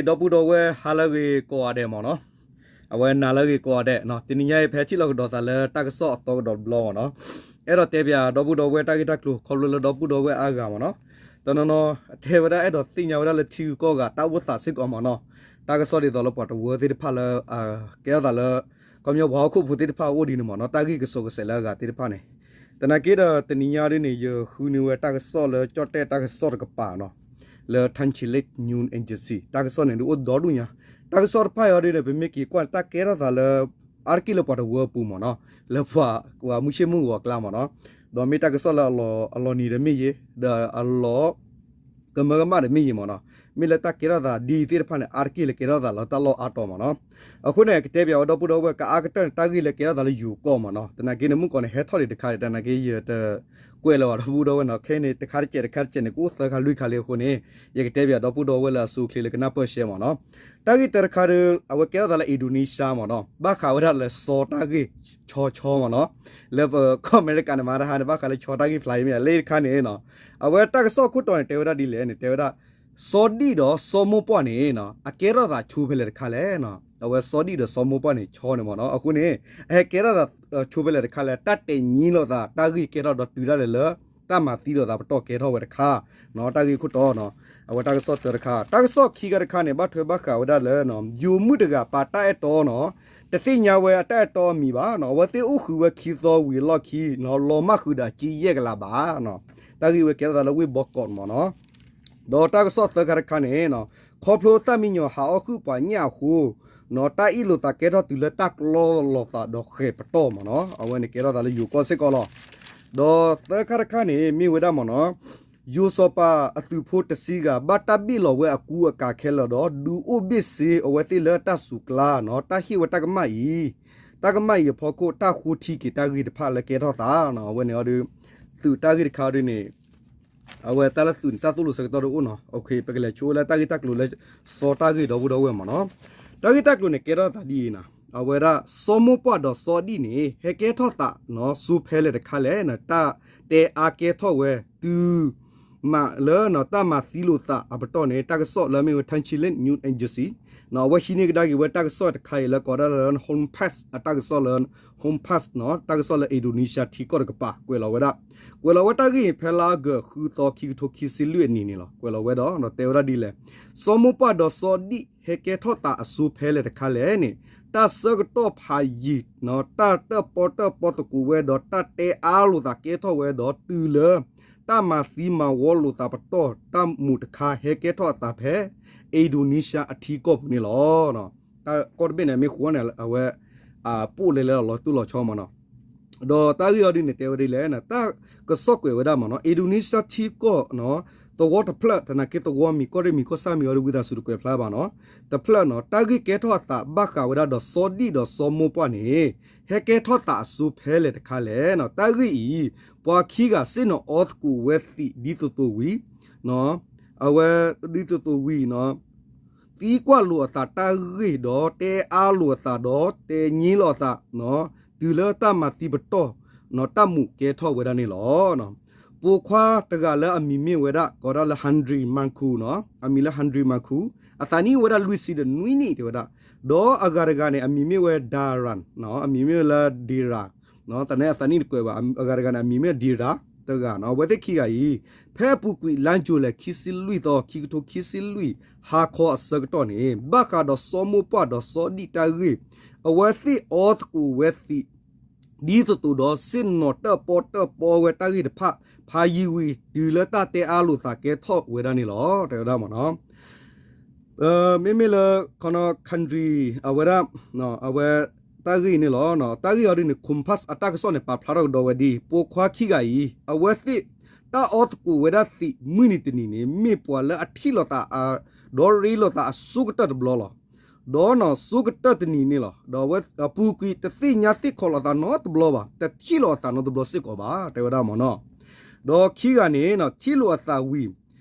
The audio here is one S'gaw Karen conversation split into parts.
ဒီပုၢ်ဒီဝဲၢ်ဟါလၢအဂ့ၤကိးဂၤဒဲးမ့ၢ်နီၤ, အဝဲနၤလၢအဂ့ၤကိးဂၤဒဲး, တနံၤညါအံၤ ဖဲထံၣ်လိာ်ကဒီးသးလၢတၢ်ကစီၣ်အသီကဒီးတဘျီမ့ၢ်နီၤ, အဲၣ်ဒိးတဲပၠးဒီပုၢ်ဒီဝဲၢ်တၢ်ဂ့ၢ်တၢ်ကျိၤ ခီဖျိလၢဒီပုၢ်ဒီဝဲၢ်အါဂၤမ့ၢ်နီၤ, တနီၤနီၤ အတဲဝဲဒၣ်အဲၣ်ဒိးသ့ၣ်ညါဝဲဒၣ်လၢထံဂုၤကီၢ်ဂၤတၢ်အိၣ်သးစ့ၢ်ကီးမ့ၢ်နီၤ, တၢ်ကစီၣ်ဒ်သိးလၢပှၤတဝၢသ့ၣ်တဖၣ်လၢ ကဲထီၣ်သးလၢ ခီပညီပှၤဟီၣ်ခိၣ်ဖိသ့ၣ်တဖၣ်အိၣ်ဒ်န့ၣ်မ့ၢ်နီၤ, တၢ်ဂ့ၢ်ကစီကစဲးလၢအဂၤသ့ၣ်တဖၣ်န့ၣ်, သနာ်က့ဒီးတနံၤညါဒ်န့ၣ် ယဃုန့ၢ်ဝဲတၢ်ကစီၣ်လၢကၠီၣ်တဲၣ်တၢ်ကစီၣ်တကပၤနီၤ, လၢ Thai Chin News Agency တၢ်ကစီၣ်န့ၣ်ဒ်အိၣ်ဒီဒူၣ်ညါ, တၢ်ကစီၣ်တဖၣ်အံၤဒ်န့ၣ် ပမ့ၢ်က့ၤကွၢ်န့ၣ် တၢ်ကဲထီၣ်သးလၢ အါတက့ၢ်လၢပှၤတဝၢပူၤမ့ၢ်နီၤ, လၢပှၤမုၢ်ဆ့ၣ်မုၢ်ဂီၤအကျါမ့ၢ်နီၤ, ဒီးမ့ၢ်တၢ်ကစီၣ်လၢအလီၤနံၤဒီးမ့ၢ်ယ့ၤ, ဒီးအလီၤ ကမၢကမၣ်ဒီးမ့ၢ်ယ့ၤမ့ၢ်နီၤ, မ့ၢ်လၢတၢ်ကဲထီၣ်သးဒ်သ့ၣ်တဖၣ်န့ၣ် အါတက့ၢ်လၢကဲထီၣ်သးလၢတၢ်လီၢ်အါတီၤမ့ၢ်နီၤ, အဃိန့ၣ် ကတဲပၠးဝဲဒီပုၢ်ဒီဝဲၢ် ကအါကတၢၢ်န့ၣ် တၢ်ဂ့ၢ်လၢကဲထီၣ်သးလၢယိၤကီၢ်မ့ၢ်နီၤ, သနာ်က့န့ၣ် မုၢ်ကီၢ်န့ၣ် ဟဲထီၣ်ဒံးတခါဒံး သနာ်က့ယတကွဲးလၢၤဘၣ်ဒီပုၢ်ဒီဝဲၢ်နီၤ, ခဲအံၤန့ၣ် တခါတစဲးတခါတစဲးန့ၣ် ကအိၣ်သၢခါလွံၢ်ခါလံအဃိန့ၣ်, ယကတဲပၠးဒီပုၢ်ဒီဝဲၢ်လၢအဆိအချ့လၢကနၢ်ပၢၢ်ရှဲမ့ၢ်နီၤ, တၢ်ဂ့ၢ်တၢတခါဒီး အဝဲကဲထီၣ်သးလၢ Indonesia မ့ၢ်နီၤ, ဘၣ်ဃးဝဲဒၣ်လၢစီတၢ်ဂ့ၢ် ဆီဆီမ့ၢ်နီၤ, လၢပကီၢ်အမဲရကၤန့ၣ် မၤတဟါန့ၣ် ဘၣ်ဃးလၢဆီတၢ်ဂ့ၢ်ဖျါအံၤမ့ၢ် လၢတခါန့ၣ်နီၤ, အဝဲတၢ်ကစီၣ်ခိၣ်တီန့ၣ် တဲဝဲဒၣ်ဒ်လဲၣ်န့ၣ် တဲဝဲဒၣ် စီဒံၣ်ဒီးစီမိၢ်ပှၢ်န့ၣ်နီၤ အကဲထီၣ်သးဆိဖဲလဲၣ်တခါလဲၣ်နီၤ, အဝဲစီဒံၣ်ဒီးစီမိၢ်ပှၢ်န့ၣ် ဆီန့ၣ်မ့ၢ်နီၤ, အဃိန့ၣ် အဟဲကဲထီၣ်သးဆိဖဲလဲၣ်တခါလဲၣ် တၢ်တဲာ်ညံလိာ်သး တၢ်ဂ့ၢ်ကဲထီၣ်ဒီးတုၤဒၣ်လဲာ်လၢ တၢ်မၤသံလိာ်သးပတီၢ်ကဲထီၣ်ဝဲတခါ, တၢ်ဂ့ၢ်ခိၣ်တီနီၤ, အဝဲတၢ်ကစီၣ်တၢတခါ, တၢ်ကစီၣ်ခံခါတခါန့ၣ် ဘၣ်ထွဲဘၣ်ဃးဝဲဒၣ်လၢ ယိၤမုၣ်တဂၤပာ်တၢ်အဲၣ်တီနီၤ, တသ့ၣ်ညါဝဲအတၢ်အဲၣ်တီအမံၤဘၣ်နီၤ, အဝဲသ့ၣ်အိၣ်ဃုာ်ဝဲခံသီဝံၤအလီၢ်ခံနီၤ, လီၤမၢ်ဃုာ်ဒီးအကၠံယဲၢ်ကလးဘၣ်နီၤ, တၢ်ဂ့ၢ်ဝဲကဲထီၣ်သးလၢဝ့ၢ်ဘီကီးမ့ၢ်နီၤ, ဒီးတၢ်ကစီၣ်သၢခါတခါန့ၣ်နီၤ, ခီဖျိသၣ်မံညီၤဟးအီၣ်ဃုာ်ပှၤညၣ်အဃိ တၢ်အ့ၣ်လိာ်သးကဲထီၣ်တုၤလၢတၢ်ကျီလိာ်သးဒီးဃဲၤပတီၢ်မ့ၢ်နီၤ, အဝဲန့ၣ်ကဲထီၣ်သးလၢယိၤကီၢ်စ့ၢ်ကီးလီၤ. ဒီးသၢခါတခါန့ၣ် မ့ၢ်ဝဲဒၣ်မ့ၢ်နီၤ, ယိၤစီၤပၤအသုးဖိတဆံဂၤ ဘၣ်တၢ်ဘ့ၣ်လီၤဝဲအကူအကၤခဲလၢာ်ဒီး ဒုးအိၣ်ဘ့ၣ်ဆ့အဝဲသ့ၣ်လၢတၢ်စူၤကျါနီၤ, တၢ်ဟ့ၣ်ဝဲတၢ်ကမၣ်အံၤ, တၢ်ကမၣ်အံၤအဖီခိၣ် တၢ်ဃိထံက့ၤတၢ်ဂ့ၢ်တဖၣ်လၢကဲထီၣ်သးနီၤ, အဝဲန့ၣ်အီၤဒီး သုးတၢ်ဂ့ၢ်တခါအီၤဒ်န့ၣ် အဝဲတၢ်လၢသုးန့ၣ် တၢ်သိၣ်လိဆၢကတီၢ်တအိၣ်နီၤ, ပကလဲၤဆိဝဲလၢတၢ်ဂ့ၢ်တၢ်ကျိၤလၢ စီတၢ်ဂ့ၢ်ဒီပုၢ်ဒီဝဲၢ်မ့ၢ်နီၤ, တၢ်ဂ့ၢ်တၢ်ကျိၤန့ၣ် ကဲထီၣ်သးဒ်အံၤနီၤ, အဝဲဒၣ်စီမိၢ်ပှၢ်ဒီးစီဒံၣ်န့ၣ် ဟဲကဲထီၣ်သးနီၤ, ဆိဖဲလဲၣ်တခါလဲၣ်နီၤ, တၢ်တဲအါကဲထီၣ်ဝဲ တုၤ မးလၢနီၤ တၢ်မၤသံလိာ်သးအပတီၢ်န့ၣ် တၢ်ကစီၣ်လၢအမ့ၢ်ဝဲ Thai Chin News Agency နီၤ, အဝဲဟံးန့ၢ်ကဒါက့ၤဝဲတၢ်ကစီၣ်တခါအံၤလၢကိးဒၣ်လၢ Home Pass အတၢ်ကစီၣ်လၢ Home Pass နီၤ, တၢ်ကစီၣ်လၢ Indonesia ထံကီၢ်တကပၤ ကွဲးလီၤဝဲဒၣ်, ကွဲးလီၤဝဲတၢ်ဂ့ၢ်အံၤ ဖဲလါအီကူး ဃုသီ ခံကထိခံဆံလွံၢ်အနံၤန့ၣ်လီၤ. ကွဲးလီၤဝဲဒီး တဲဝဲဒၣ်ဒ်လဲၣ်, စီမိၢ်ပှၢ်ဒီးစီဒံၣ် ဟဲကဲထီၣ်သးအဆိဖဲလဲၣ်တခါလဲၣ်န့ၣ် တၢ်ဆၢကတီၢ်ဖးယံာ်နီၤ, တၢ်တၢၣ်ပီၣ်တၢၣ်ပီသကိးဝဲဒီး တၢ်တဲအါလိာ်သးကဲထီၣ်ဝဲဒီး တုၤလၢ တၢ်မၤသံမၤဝီလိာ်သးပတီၢ် တၢ်မူးတခါ ဟဲကဲထီၣ်အသးဖဲ Indonesia အထံကီၢ်ပူၤန့ၣ်လီၤ. တၢ်ကီၢ်တဘ့ၣ်န့ၣ် မ့ၢ်ဃိန့ၣ် အဝဲ ပိၣ်လဲၤလၢလီၤတိၢ်လီၤဆီမ့ၢ်နီၤ, ဒီးတၢ်ဂ့ၢ်အီၤဒ်န့ၣ် တဲဝဲဒ်လဲၣ်, တၢ်ကစီၣ်ကွဲးဝဲဒၣ်မ့ၢ်နီၤ, Indonesia ထံကီၢ်နီၤ, သဝီတဖျၢၣ် သနာ်က့သဝီမံၤ ကီၢ်ရ့ၣ်မံၤ ကီၢ်ဆၣ်မံၤအီၤဒီး ဝံသးစူၤတကွဲးဖျါဘၣ်နီၤ, တဖျၢၣ်နီၤ တၢ်ဂ့ၢ်ကဲထီၣ်အသးဘၣ်ဃးဝဲဒၣ်ဒီး စီဒံၣ်ဒီးစီမိၢ်ပှၢ်န့ၣ် ဟဲကဲထီၣ်သးအဆိဖဲလဲၣ်တခါလဲၣ်နီၤ, တၢ်ဂ့ၢ်အံၤ ပှၤခံဂၤစ့ၢ်နီၤ အီသကိးဝဲသံးဒ်သိးသိးဝံၤ အဝဲ ဒ်သိးသိးဝံၤနီၤ, သံကွၢ်လိာ်အသးတၢ်ဂ့ၢ်ဒီး တဲအါလိာ်အသးဒီး တဲညံလိာ်အသးနီၤ, တုၤလၢတၢ်မၤသံပတီၢ်နီၤ တၢ်မူးကဲထီၣ်ဝဲဒၣ်န့ၣ်လီၤ. ပိာ်ခွါတဂၤလၢအမံၤမ့ၢ်ဝဲဒၣ် ကိးဒၣ်လၢ Henry Mankoo နီၤ, အမံၤလၢ Henry Mankoo, အသးနံၣ်အိၣ်ဝဲဒၣ်လွံၢ်ဆံဒီးနွံနံၣ်တဲဝဲဒၣ်, ဒီးအဂၤတဂၤန့ၣ် အမံၤမ့ၢ်ဝဲ Daran နီၤ, အမံၤမ့ၢ်ဝဲလၢ Dira သးန့ၣ်အသးနံၣ်တကွဲးဘၣ်, အဂၤတဂၤန့ၣ် အမံၤမ့ၢ် Dira တဂၤနီၤ, အဝဲသ့ၣ်ခံဂၤအံၤ ဖဲအပူၤကွံာ်လါယူၤလံ ခံဆံလွံၢ်သီ ခံကထိခံဆံလွံၢ် ဟါခီအဆၢကတီၢ်န့ၣ် ဘၣ်ဃးဒီးစီၤမိၢ်ပှၢ်ဒီးစီဒံၣ်တၢ်ဂ့ၢ်, အဝဲသ့ၣ်အီသကိးဝဲသံး ဒ်သိးသိးဒီး စ့ၢ်နီၤတၢၣ်ပီၣ်တၢၣ်ပီဝဲတၢ်ဂ့ၢ်တဖၣ် ဖးယံာ်ဝံၤ တုၤလၢတၢ်တဲအါလိာ်သးကဲထီၣ်ဝဲဒၣ်န့ၣ်လီၤ တဲဝဲဒၣ်မ့ၢ်နီၤ. မ့မ့ၢ်လၢ ခီနီ Henry အဝဲဒၣ် အဝဲ တၢ်ဂ့ၢ်န့ၣ်လီၤ. တၢ်ဂ့ၢ်အီၤဒ်န့ၣ် Compass အတၢ်ကစီၣ်န့ၣ် ပာ်ဖျါထီၣ်ကဒီးဝဲဒ် ပိာ်ခွါခံဂၤအံၤ အဝဲသ့ၣ် တၢ်အီသကိးဝဲဒၣ်သံး မုၢ်နံၤတနံၤန့ၣ် မ့ၢ်ပှၤလၢအထံၣ်လိာ်သး ဒီးရ့လိာ်သးအဆိကတၢၢ်တဘျီလီၤ. ဒီးနီၤ ဆိကတၢၢ်တနံၤန့ၣ်လီၤ. ဒီးအဝဲအပူၤကွံာ် တသ့ၣ်ညါသ့ၣ်ခီးလိာ်သးနီတဘျီဘၣ်, တထံၣ်လိာ်အသးနီတဘျီစ့ၢ်ကီးဘၣ် တဲဝဲဒၣ်မ့ၢ်နီၤ. ဒီးခံဂၤန့ၣ် ထံၣ်လိာ်အသးဝံၤ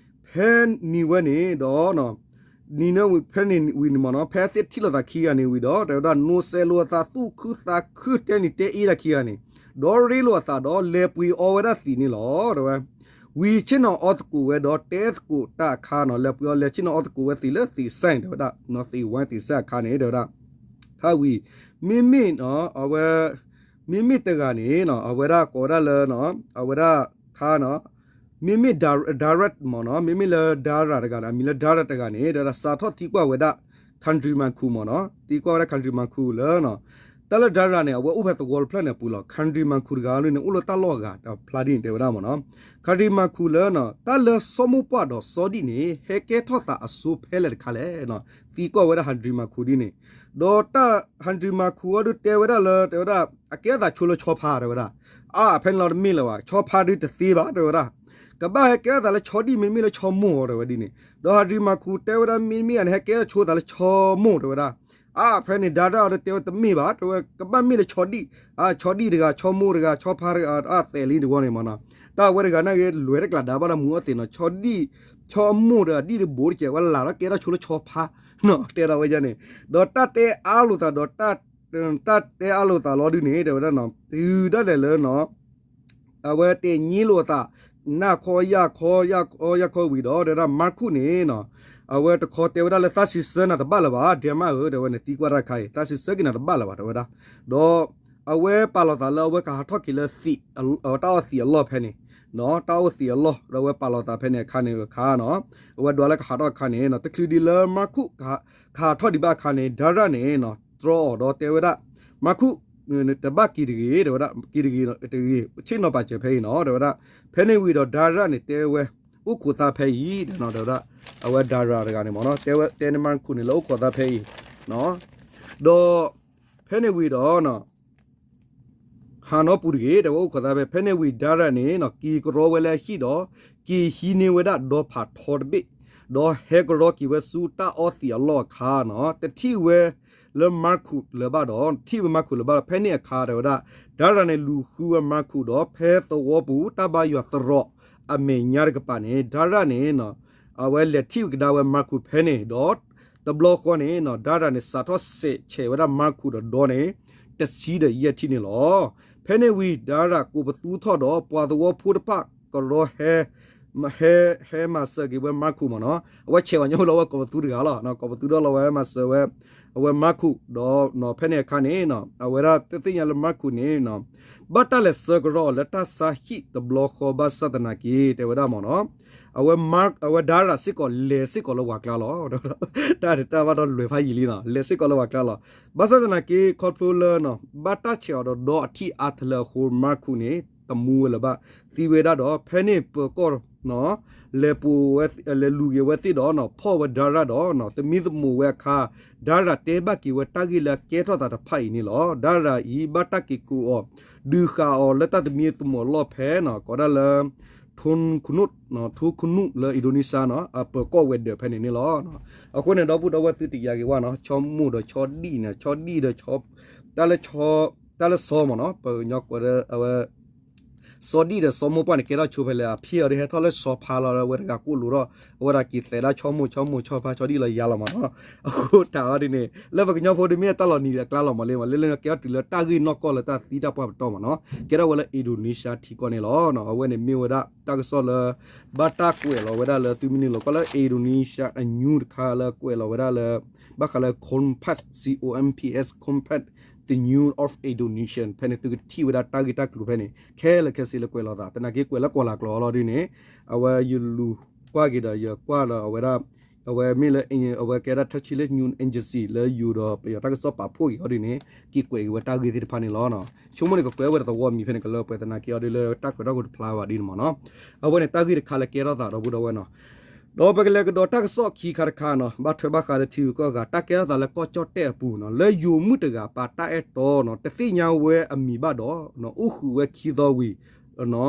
ဖဲနံၤဝဲန့ၣ်ဒီး နံၤန့ၣ်ဝံၤ ဖဲန့ၣ်ဝံၤန့ၣ်မ့ၢ်နီၤ ဖဲသ့ၣ်ထံၣ်လိာ်သးခံဂၤန့ၣ်ဝံၤဒီး တဲဝဲဒၣ် နိးစဲးလိာ်အသး သူၣ်ခုသးခု တဲနံၤတဲအ့ဒၣ်ခံဂၤန့ၣ်, ဒီးရ့လိာ်အသးဒီး လဲၤပှ့ၤအီဝဲဒၣ်သံးန့ၣ်လီၤ တဲဝဲ. ဝံၤဆ့ၣ်နီၤအီသကိးဝဲဒီးတဲသကိးတၢ်အခါနီၤ လဲၤပှ့ၤအီၤလဲၤဆ့ၣ်နီၤအီသကိးဝဲသ့ၣ်လၢသ့ၣ်စဲၣ်န့ၣ် တဲဝဲဒၣ် သ့ၣ်ဝါသ့ၣ်စဲၣ်အခါန့ၣ် တဲဝဲဒၣ် ထါဝံၤ မ့မ့ၢ် အဝဲ မ့မ့ၢ်တဂၤန့ၣ် အဝဲဒၣ်ကိးဝဲဒၣ်လၢ အဝဲဒၣ်ခါနီၤ မ့မ့ၢ် direct မ့ၢ်နီၤ မ့မ့ၢ်လၢ Dara တဂၤန့ၣ် အမံၤလၢ Dara တဂၤန့ၣ် တဲဝဲဒၣ်စးထီၣ်သံကွၢ်ဝဲဒၣ် Country Manku မ့ၢ်နီၤ သံကွၢ်ဝဲဒၣ် Country Manku လၢ တၢ်လၢ Dara န့ၣ် အဝဲအိၣ်ဖဲသဝီတဖျၢၣ်န့ၣ်အပူၤလီၤ Country Manku တဂၤန့ၣ် အိၣ်လၢတၢ်လီၢ်အဂၤတဖျါဒ်န့ၣ် တဲဝဲဒၣ်မ့ၢ်နီၤ Country Manku လၢ တၢ်လၢစီၤမိၢ်ပှၢ်ဒီးစီၤဒံၣ်န့ၣ် ဟဲကဲထီၣ်သးအဆိဖဲလဲၣ်တခါလဲၣ် သံကွၢ်ဝဲဒၣ် Country Manku ဒ်န့ၣ် ဒီးတၢ် Country Manku အီၤဒုးတဲဝဲဒၣ်လၢ တဲဝဲဒၣ် အကဲအသးဆိလၢဆီဖါ တဲဝဲဒၣ် အါ ဖဲန့ၣ်လီၤတမ့ၢ်လၢၤဘၣ် ဆီဖါဒုးတသ့ဘၣ် တဲဝဲဒၣ် ကဘၣ်ဟဲကဲအသးလၢဆီဒံၣ်မ့တမ့ၢ်လၢဆီမိၢ်အီၤ တဲဝဲဒ်န့ၣ် ဒီး Country Manku တဲဝဲဒၣ် မ့မ့ၢ်အန့ၣ် ဟဲကဲဆိသးလၢဆီမိၢ် တဲဝဲဒၣ် အါ ဖဲန့ၣ် Dara အီၤဒုးတဲဝဲတမ့ၢ်ဘၣ် တဲဝဲ ကဘၣ်မ့ၢ်လၢဆီဒံၣ် အါ ဆီဒံၣ်တဂၤ ဆီမိၢ်တဂၤ ဆီဖါတဂၤ အါ သဲးလံတဝီန့ၣ်မ့ၢ်နီၤ တၢ်ဝဲတဂၤန့ၣ်ဂ့ၤ လဲၤတကျးဒါဘၣ်ဒီးမုာ်အီၣ်သ့ၣ်နီၤ ဆီဒံၣ် ဆီမိၢ်ဒီးဒံၣ်တဘိတကဲး ဝဲလၢ်ဒီးကဲထီၣ်ဆိလၢဆီဖါ တဲဒီးဝဲဒ်န့ၣ် ဒီးတၢ်တဲအါလိာ်သးဒီး တၢ်တဲအါလိာ်သးလီၤဒုးန့ၣ် တဲဝဲဒၣ် တုၤဒၣ်လဲာ်လၢ အဝဲတဲညံလိာ်သး နၢ်ခီယၢ်ခီ ယၢ်ခီယၢ်ခီဝံၤဒီး တဲဝဲဒၣ် Manku န့ၣ် အဝဲတခီတဲဝဲဒၣ်လၢသးစံးဆၢနၤတဘၣ်လၢၤဘၣ် ဒဲးမးဧၢ တဲဝဲန့ၣ် သံကွၢ်တၢ်ခါအံၤ သးစံးဆၢက့ၤနၤတဘၣ်လၢၤဘၣ် တဲဝဲဒၣ် ဒီး အဝဲပာ်လီၤသးလၢအဝဲကဟးထီၣ်က့ၤလၢ တၢ်အီၣ်သံးအလီၢ်ဖဲန့ၣ် တၢ်အီၣ်သံးအလီၢ် ဒီးအဝဲပာ်လီၤသးဖဲန့ၣ်အခါန့ၣ်အခါနီၤ အဝဲဒွးလၢကဟးထီၣ်အခါန့ၣ် တချုးဒံးလၢ Manku ကဟးထီၣ်ဒံးဘၣ်အခါန့ၣ် Dara န့ၣ် တြီအီၤဒီးတဲဝဲဒၣ် Manku တဘၣ်က့ၤတဂ့ၤ တဲဝဲဒၣ် က့ၤတဂ့ၤတဂ့ၤ ဆ့ၣ်နီၤပာ်စၢၤဖဲအံၤနီၤ တဲဝဲဒၣ် ဖဲန့ၣ်ဝံၤဒီး Dara န့ၣ် တဲဝဲ အိၣ်ခိးသးဖဲအံၤ တဲဝဲဒၣ် အဝဲ Dara တဂၤန့ၣ်မ့ၢ်နီၤ တဲန့ၢ် Manku န့ၣ် လၢအိၣ်ခိးသးဖဲအံၤ ဒီး ဖဲန့ၣ်ဝံၤဒီး ဟးနီပူၤတဂ့ၤ တဲဝဲအိၣ်ခိးသးဖဲ ဖဲန့ၣ်ဝံၤ Dara န့ၣ် က့ၤကရီဝဲလၢအဟံၣ်ဒီး က့ၤဟံးန့ၢ်ဝဲဒၣ်ဒီဖးထီတဘ့ၣ် ဒီးဟဲကရီက့ၤဝဲဆူတၢ်အီၣ်သံးအလီၢ်အခါနီၤ တထံၣ်ဝဲလၢ Manku လၢၤဘၣ်ဒီး တထံၣ်ဝဲ Manku လၢၤဘၣ်ဒီး ဖဲန့ၣ်အခါ တဲဝဲဒၣ် Dara န့ၣ် လူၤဃုဝဲ Manku ဒီး ဖဲသဝီပူၤ တၢ်ဘါယွၤသရိာ်အမဲာ်ညါတကပၤန့ၣ် Dara န့ၣ် အဝဲလဲၤထံၣ်ကဒါဝဲ Manku ဖဲန့ၣ်ဒီး တဘျီဃီန့ၣ် Dara န့ၣ် စးထီၣ်စဲးဆဲးဝဲဒၣ် Manku ဒီးဒီန့ၣ် တဆံဒီးယဲၢ်ထံၣ်န့ၣ်လီၤ. ဖဲန့ၣ်ဝံၤ Dara ကိးပသူထီၣ်ဒီး ပှၤသဝီဖိတဖၣ် ကရီဟဲ ဟဲ ဟဲမၤစၢၤက့ၤဝဲ Manku မ့ၢ်နီၤ အဝဲဆဲးဝဲညီလီၤဝဲကိးပသူတဂၤလီၤ ကိးပသူဒီးလီၤဝဲမၤစၢၤဝဲ အဝဲ Manku ဒီး ဖဲန့ၣ်အခါန့ၣ် အဝဲဒၣ်သ့ၣ်ညါလၢ Manku န့ၣ် ဘၣ်တၢ်လဲၤဆှၢကရီအီၤလၢတၢ်ဆါဟံၣ်တဘျီဃီဘၣ်ဆၣ်သနာ်က့ တဲဝဲဒၣ်မ့ၢ်နီၤ အဝဲ Mark အဝဲ Dara စ့ၢ်ကီးလဲၤစ့ၢ်ကီးလၢပှၤကျါလီၤ တၢ်တၢ်ဘၣ်ဒီးလဲၤဖးယံာ်လံနီၤ လဲၤစ့ၢ်ကီးလၢပှၤကျါလီၤ ဘၣ်ဆၣ်သနာ်က့ ခီဖျိလၢ ဘၣ်တၢ်ဆဲးအီၤဒီးဒီအထံၣ်အါထီၣ်လၢအဃိ Manku န့ၣ် တမူဝဲလၢၤဘၣ် သံဝဲဒၣ်ဒီး ဖဲန့ၣ်ပၢၤကီၢ် လဲၤပူၤဝဲ လဲၤလူၤက့ၤဝဲသ့ၣ်ဒီး ဖီၣ်ဝဲ Dara ဒီး သမံသမိးဝဲအခါ Dara တဲဘၣ်က့ၤဝဲတၢ်ဂ့ၢ်လၢအကဲထီၣ်သးတဖၣ်အံၤန့ၣ်လီၤ Dara အံၤ ဘၣ်တၢ်က့ၤကိးအီၤ ဒုးဃာ်အီၤလၢတၢ်သမံသမိးအလီၢ်ဖဲ ကိးဒၣ်လၢ ထူခနူး ထူခနူးလၢ Indonesia နီၤ အပၢၤကီၢ်ဝဲၤဒၢးဖဲန့ၣ်န့ၣ်လီၤ အဃိန့ၣ် ဒီပုၢ်ဒီဝဲၢ်သုတယာ်က့ၤဝဲနီၤ ဆီမိၢ်ဒီးဆီဒံၣ်န့ၣ် ဆီဒံၣ်ဒီး တၢ်လၢ တၢ်လၢဆီမ့ၢ်နီၤ ပှၤကညီကိးဒီးအဝဲ စီၤဒံၣ်ဒီးစီၤမိၢ်ပှၢ်န့ၣ် ကဲထီၣ်ဆိဖဲလဲၣ် အဖံအီၤဒုးဟဲထီၣ်လၢဆီဖါလီၤ အဝဲတဂၤကိၣ်လိာ်ထီၣ် အဝဲဒၣ်က့ၤသဲးဒၣ်ဆီမိၢ် ဆီမိၢ်ဆီဖါ ဆီဒံၣ်လီၤယါလီၤမ့ၢ်နီၤ အဃိတၢ်အီၤဒ်န့ၣ် လၢပှၤကညီဖိဒုးမ့ၢ်တၢ်လီၤနံၤဒီးအကျါလီၤမ့ၢ်လံ မ့ၢ်လၢလၢကဲထီၣ်တုၤလၢတၢ်ဂ့ၢ်နီၢ်ကီၢ်လၢတၢ်သံတၢ်ပှၢ်ပတီၢ်မ့ၢ်နီၤ ကဲထီၣ်ဝဲလၢ Indonesia ထံကီၢ်န့ၣ်လီၤ အဝဲန့ၣ်မ့ၢ်ဝဲဒၣ်တၢ်ကစီၣ်လၢ ဘၣ်တၢ်ကွဲးလီၤဝဲဒၣ်လၢသုမ့ၢ်နုာ်လီၤကွၢ်လၢ Indonesia အ news တခါလၢကွဲးလီၤဝဲဒၣ်လၢ ဘၣ်ဃးလၢ Kompas C O M P S Kompas the News of Indonesia ဖဲန့ၣ်သုကထံၣ်ဝဲဒၣ်တၢ်ဂ့ၢ်တၢ်ကျိၤဖဲန့ၣ် ခဲလၢာ်ခဲဆ့လၢကွဲးလီၤသး သနာ်က့ကွဲးလၢကီၢ်လၤကျိၤအီၤလီၤဒ်န့ၣ် အဝဲယလူၤကွၢ်က့ၤဒီးယကွၢ်လီၤအဝဲဒၣ် အဝဲမ့ၢ်လၢ အဝဲကဲဒၣ် Turkish News Agency လၢယိၤဒီးပယီၤတၢ်ကစီၣ်ပာ်ဖှိၣ်က့ၤအီၤဒ်န့ၣ် က့ၤကွဲးက့ၤဝဲတၢ်ဂ့ၢ်သ့ၣ်တဖၣ်န့ၣ်လီၤ. ဆိကမိၣ်န့ၣ် ကကွဲးဝဲတသဝီမံၤဖဲန့ၣ် ကလၢပှဲၤသနာ်က့အီၤဒ်လၢတၢ်ကွဲးထီၣ်ကတဖျါဘၣ်ဒ်န့ၣ်မ့ၢ်နီၤ. အဝဲန့ၣ်တၢ်ဂ့ၢ်တခါလၢကဲထီၣ်သးဒီပုၢ်ဒီဝဲၢ်နီၤ. ဒီးပကလဲၤကဒီးတၢ်ကစီၣ်ခံခါတခါနီၤ ဘၣ်ထွဲဘၣ်ဃးလၢထံဂုၤကီၢ်ဂၤ တၢ်ကဲထီၣ်သးလၢကီၢ်ကၠီၣ်တဲၣ်အပူၤနီၤ လၢယိၤမုၣ်တဂၤပာ်တၢ်အဲၣ်တီနီၤ တသ့ၣ်ညါဝဲအမံၤဘၣ်ဒီး အိၣ်ဃုာ်ဝဲခံသီဝံၤ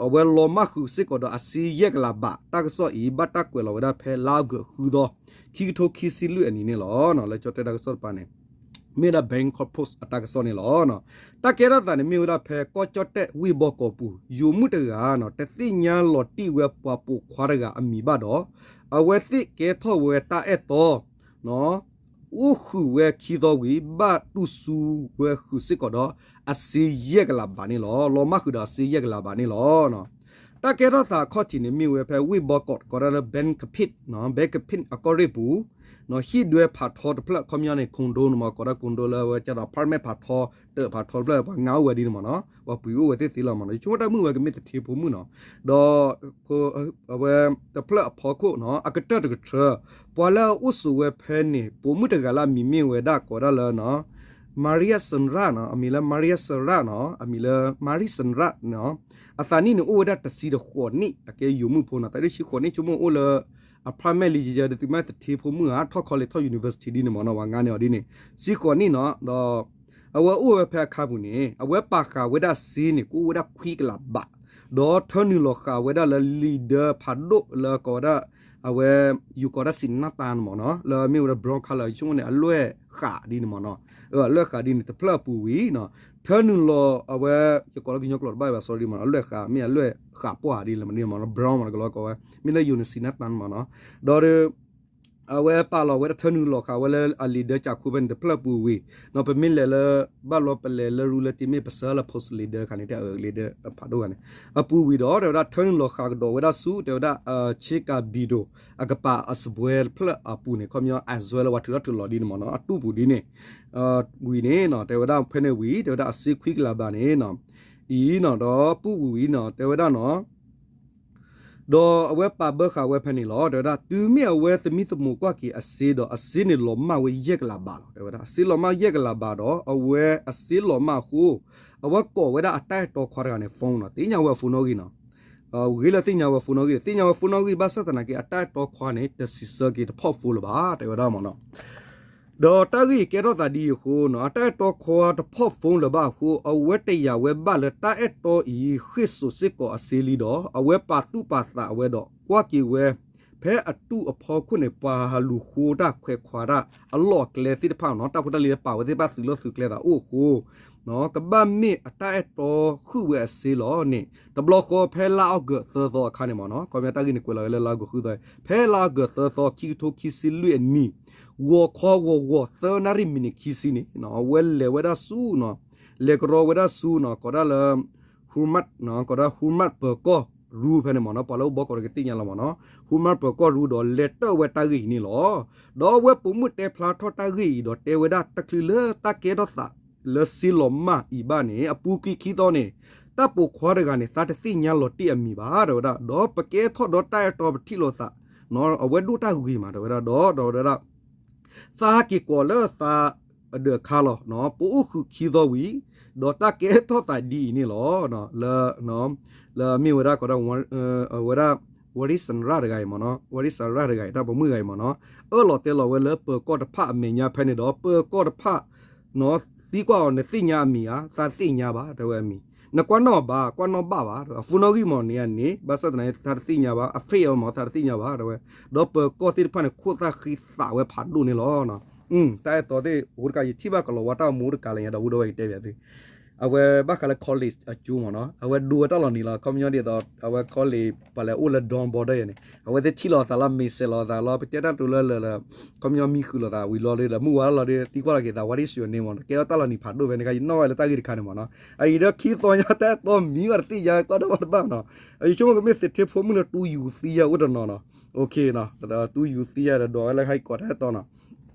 အဝဲလီၤမၢ်ဃုာ်စ့ၢ်ကီးဒီးအစ့ယဲၢ်ကလးဘး တၢ်ကစီၣ်အံၤ ဘၣ်တၢ်ကွဲးလီၤဝဲဒၣ်ဖဲလါအီကူးဃုသီ ခံကထိခံဆံလွံၢ်အနံၤန့ၣ်လီၤ. လၢကၠီၣ်တဲၣ်တၢ်ကစီၣ်တပၤန့ၣ် မ့ၢ်ဒၣ် Bangkok Post အတၢ်ကစီၣ်န့ၣ်လီၤ. တၢ်ကဲထီၣ်သးန့ၣ်မ့ၢ်ဝဲဒၣ်ဖဲကီၢ်ကၠီၣ်တဲၣ်ဝ့ၢ်ဘီကီးပူၤ ယိၤမုၣ်တဂၤ တသ့ၣ်ညါလီၤတံၢ်ဝဲပှၤပိာ်ခွါတဂၤအမံၤဘၣ်ဒီး အဝဲသ့ၣ်ကဲထီၣ်ဝဲတၢ်အဲၣ်တီ အိၣ်ဃုာ်ဝဲခံသီဝံၤ ဘၣ်တူၢ်စူဝဲဃုာ်စ့ၢ်ကီးဒီးအစ့ယဲၢ်ကလးဘးန့ၣ်လီၤ. လီၤမၢ်ဃုာ်ဒီးအစ့ယဲၢ်ကလးဘးန့ၣ်လီၤ. တၢ်ကဲထီၣ်သးအခီၣ်ထံးန့ၣ် မ့ၢ်ဝဲဖဲဝ့ၢ်ဘီကီး ကိးဒၣ်လၢ Ben Kapit နီၤ, Ben Kapit အကီၢ်ရ့ၣ်ပူၤ နီၤ, ဟံၣ်ဒွဲဖးထီတဖျၢၣ် ခီပညီန့ၣ် condo န့ၣ်မး ကိးဒၣ် condo လၢအဝဲကဒီး apartment ဖးထီ တၢးဖးထီတဖျၢၣ် ပှၤငါအိၣ်ဝဲဒ်န့ၣ်မးနီၤ, ပှၤပှ့ၤအိၣ်ဝဲသ့ၣ်သ့လီၤမးနီၤ, ယဆိကမိၣ်တၢ်မုၣ်ဝဲကမ့ၢ်သထ့ဖိမုၣ်နီၤ, ဒီး အဝဲတဖျၢၣ်အဖီခိၣ်နီၤ အကတၢၢ်တကထၢ ပှၤလၢအအိၣ်ဆိးဝဲဖဲန့ၣ် ပိာ်မုၣ်တဂၤလၢအမံၤမ့ၢ်ဝဲဒၣ်ကိးဒၣ်လၢ Maria Senra နီၤ, အမံၤလၢ Maria Senra နီၤ, အမံၤလၢ Maria Senra နီၤ, အသးနံၣ်န့ၣ် အိၣ်ဝဲဒၣ်တဆံဒီးဃိးနံၣ် အကဲယိၤမုၣ်ဖိနီၤ, သးဒ်ဆံဃိးနံၣ် ဆိကမိၣ်အိၣ်လၢ အ primary လံယယဲ ဒ်သိးမ့ၢ်သထ့ဖိမုၣ်ဧါ ထီၣ် college ထီၣ် university ဒ်န့ၣ်မးနီၤ, ပှၤငါန့ၢ်အီၤဒ်န့ၣ် ဆံဃိးနံၣ်နီၤ, ဒီး အဝဲအိၣ်ဝဲဖဲအခါပူၤန့ၣ် အဝဲပာ်ဃာ်ဝဲဒၣ်စ့န့ၣ် ကအိၣ်ဝဲဒၣ်ခွံကလးဘး, ဒီးထၢနုာ်လီၤဃာ်ဝဲဒၣ်လၢ လံာ်ဒၢဖးဒိၣ်လၢကိးဝဲဒၣ် အဝဲ ယိၤကိးဒၣ် စံးနၢ်တၢ်န့ၣ်မးနီၤ, လၢမ့ၢ်ဝဲဒၣ် brown color ဆိကမိၣ်န့ၣ် အလွဲၢ်ဃာ်ဒ်န့ၣ်မးနီၤ, အလွဲၢ်ဃာ်ဒ်န့ၣ် တဖျၢၣ်အပူၤဝံၤနီၤ, ထၢနုာ်လီၤအဝဲ ယကိးလၢကညီကျိာ်တဘၣ်ဘၣ် sorry မးနီၤ, အလွဲၢ်ဃာ် မ့ၢ်အလွဲၢ်ဃာ်ပှၢ်ဒ်န့ၣ်မးနီၤ, brown မးနီၤ ကလီၤကိးဝဲ မ့ၢ်လၢယိၤန့ၣ် စံးနၢ်တၢ်န့ၣ်မးနီၤ, ဒီး အဝဲပာ်လီၤဝဲဒၣ် ထၢနုာ်လီၤဃာ်ဝဲလၢအလံာ်ဒၢကၠးခိၣ်ဖဲန့ၣ် တဖျၢၣ်အပူၤဝံၤနီၤ, ပမ့ၢ်လဲၤလၢ ဘၣ်လီၤပလဲၤလၢရူလၢတ့မ့ၢ်ပဆၢလၢ post လံာ်ဒၢခါန့ၣ် တဲအလံာ်ဒၢဖးဒိၣ်ဂၤန့ၣ် အပူၤဝံၤဒီး တဲဝဲဒၣ်ထၢနုာ်လီၤဃာ်ကဒီးဝဲဒၣ်ဆူ တဲဝဲဒၣ် ဆ့ကၤဘံၣ်ဒိၣ် အကပၤအစပွဲတဖျၢၣ်အပူၤန့ၣ် ခီပညီ as well လၢပှၤထုးထီၣ်ထုးလီၤဒ်န့ၣ်မးနီၤ, အတူၢ်ပူၤဒ်န့ၣ် ဝံၤန့ၣ်နီၤ, တဲဝဲဒၣ်ဖဲန့ၣ်ဝံၤ တဲဝဲဒၣ်အစ့ခွံကလးဘးန့ၣ်နီၤ, အံၤနီၤ, ဒီးပူၤဝံၤနီၤ, တဲဝဲဒၣ်နီၤ ဒီးအဝဲပာ်ဘၢဃာ်ဝဲဖဲန့ၣ်လီၤ. တဲဝဲဒၣ် တုၤမ့ၢ်အဝဲသမံသမိးကွၢ်က့ၤအစ့ဒီး အစ့န့ၣ်လီၤမၢ်ဝဲယဲၢ်ကလးဘးလီၤ. တဲဝဲဒၣ် အစ့လီၤမၢ်ယဲၢ်ကလးဘးဒီး အဝဲအစ့လီၤမၢ်အဃိ အဝဲကိးဝဲဒၣ်အတၢ်အဲၣ်တီခွါတဂၤန့ၣ် phone နီၤ, သ့ၣ်ညါဝဲအ phone နီၣ်ဂံၢ်နီၤ, ဂ့ၤလၢသ့ၣ်ညါဝဲ phone နီၣ်ဂံၢ်, သ့ၣ်ညါဝဲ phone နီၣ်ဂံၢ် ဘၣ်ဆၣ်သနာ်က့ အတၢ်အဲၣ်တီခွါန့ၣ် တစံးဆၢက့ၤ တဖီၣ် phone လၢၤဘၣ် တဲဝဲဒၣ်မးနီၤ. ဒီးတၢ်ဂ့ၢ်အံၤကဲထီၣ်သးဒ်အံၤအဃိနီၤ, အတၢ်အဲၣ်တီခွါတဖီၣ် phone လၢၤဘၣ်အဃိ အဝဲတယာ်ဝဲဘၣ်လၢတၢ်အဲၣ်တီအံၤ ဃ့ၢ်စိးစ့ၢ်ကီးအစ့လံဒီး အဝဲပာ်သူၣ်ပာ်သးဝဲဒီး ကွၢ်က့ၤဝဲ ဖဲအတူၢ်အဖီခိၣ်န့ၣ် ပှၤလူၤဃိတၢ်ခွဲးခွါတၢ်အလီၢ်အကျဲသ့ၣ်တဖၣ်နီၤ, တၢ်ဖိတၢ်လံၤလၢပာ်ဝဲသ့ၣ်တဖၣ်သုးလီၢ်သုးကျဲသးအိၣ်အဃိ ကဘၣ်မ့ၢ်အတၢ်အဲၣ်တီဃုာ်ဝဲအစ့လီၤန့ၣ် တဘျီဃီဖဲလါအီကူးသၢသီအခါန့ၣ်မးနီၤ, ခီပညီတၢ်ဂ့ၢ်န့ၣ်ကွဲးလီၤဝဲလၢလါအီကူးဃုသီ, ဖဲလါအီကူးသၢသီ ခံကထိခံဆံလွံၢ်အနံၣ် ဂီၤခီဂီၤဂီၤ သၢနၣ်ရံၣ်မံးနံးခံဆံန့ၣ် အဝဲလဲၤဝဲဒၣ်ဆူနီၤ, လဲၤကရီဝဲဒၣ်ဆူနီၤ ကိးဒၣ်လၢ Hormuz နီၤ, ကိးဒၣ် Hormuz ပၢၤကီၢ်ရူဖဲန့ၣ်မးနီၤ, ပှၤလၢအိၣ်ဘီကီးဒီးကသ့ၣ်ညါလီၤမးနီၤ, Hormuz ပၢၤကီၢ်ရူဒီးလဲၤတၢၣ်ဝဲတၢ်ဂ့ၢ်အံၤန့ၣ်လီၤ. ဒီးအဝဲပိာ်မုၣ်တဲဖျါထီၣ်တၢ်ဂ့ၢ်အံၤဒီးတဲဝဲဒၣ်တချုးလၢတၢ်ကဲထီၣ်သး လၢစ့လီၤမၢ်အံၤဘၣ်န့ၣ် အပူၤကွံာ်ခံသီန့ၣ် တၢ်ပိာ်ခွါတဂၤန့ၣ် သးတသ့ၣ်ညါလီၤတံၢ်အမံၤဘၣ် တဲဝဲဒၣ်, ဒီးပကဲထီၣ်ဒီးတၢ်အဲၣ်တီပထံၣ်လိာ်သး အဝဲဒိၣ်တၢ်ဂ့ၤမး တဲဝဲဒၣ်, ဒီး ဒီးဝဲဒၣ် သးဟးက့ၤကိးလၢသးအဒၢးအခါလီၤ, ပအိၣ်ဃုာ်ခံသီဝံၤ ဒီးတၢ်ကဲထီၣ်သးဒ်အံၤန့ၣ်လီၤ. လၢ လၢမ့ၢ်ဝဲဒၣ်ကိးဒၣ် ဝဲဒၣ် ဝရံစရၣ်တဂၤအံၤမးနီၤ, ဝရံစရၣ်တဂၤအံၤ တၢ်ပိာ်မုၣ်တဂၤအံၤမးနီၤ, အၢၣ်လီၤတဲလီၤဝဲလၢပၢၤကီၢ်တဖၣ်အမဲာ်ညါဖဲန့ၣ်ဒီး ပၢၤကီၢ်တဖၣ် သံကွၢ်အီၤ နသ့ၣ်ညါအမံၤဧါ, သးတသ့ၣ်ညါဘၣ် တဲဝဲအမံၤ, နကွၢ်နီၣ်ဘၣ် ကွၢ်နီၣ်ဘၣ်ဘၣ် အ phone နီၣ်ဂံၢ်မးန့ၣ်န့ၣ် ဘၣ်ဆၣ်သနာ်က့ သးတသ့ၣ်ညါဘၣ် အ face အီၤမး သးတသ့ၣ်ညါဘၣ် တဲဝဲ, ဒီးပၢၤကီၢ်သ့ၣ်တဖၣ်န့ၣ် ခိၣ်သၣ်ဃံသးဝဲဖးဒိၣ်န့ၣ်လီၤ. တၢ်အဲၣ်တီသ့ၣ် အိၣ်တကး ယထံၣ်ဘၣ်ကလီၤဝါတၢ်အိၣ်မူတကးလၢညါ ဒီပုၢ်ဒီဝဲၢ်ကတဲဘၣ်သု အဝဲဘၣ်ဃးလၢ college အကၠိမးနီၤ, အဝဲဒိဝဲတၢ်လီၤနံၤလီၤ ခီပညီဒ်သိး အဝဲ college ပှၤလဲၤအိၣ်လၢ dorm ဘီဒၢယဲန့ၣ် အဝဲသ့ၣ်ထံၣ်လိာ်သးလီၤ မ့ၢ်စဲးလိာ်သးလီၤ ပတဲတၢ်တိၤလၢလၢာ်လၢာ် ခီပညီမံဃုာ်လိာ်သးဝံၤလီၤဒီး မုၢ်ဝါလီၤဒီး သံကွၢ်လီၤက့ၤသး what is your name မး ကဲထီၣ်တၢ်လီၤနံၤဖးဒိၣ်ဖဲန့ၣ်ခါ ယနီၣ်ဝဲလၢတၢ်ဂ့ၢ်တခါန့ၣ်မးနီၤ, အအံၤဒီးခံသီညါတၢ်အဲၣ်တီမံၤဘၣ်တသ့ၣ်ညါ ကွၢ်ဒီးဘၣ်တဘၣ်နီၤ, ယဆိကမိၣ်ကမ့ၢ်သ့းထ့ဖိမုၣ်လၢတူယူၤသံယၤအိၣ်တနီၤနီၤ, တူယူၤသံယၤဒီး ဒီးဝဲလၢဟဲက့ၤကိးတၢ်အဲၣ်တီနီၤ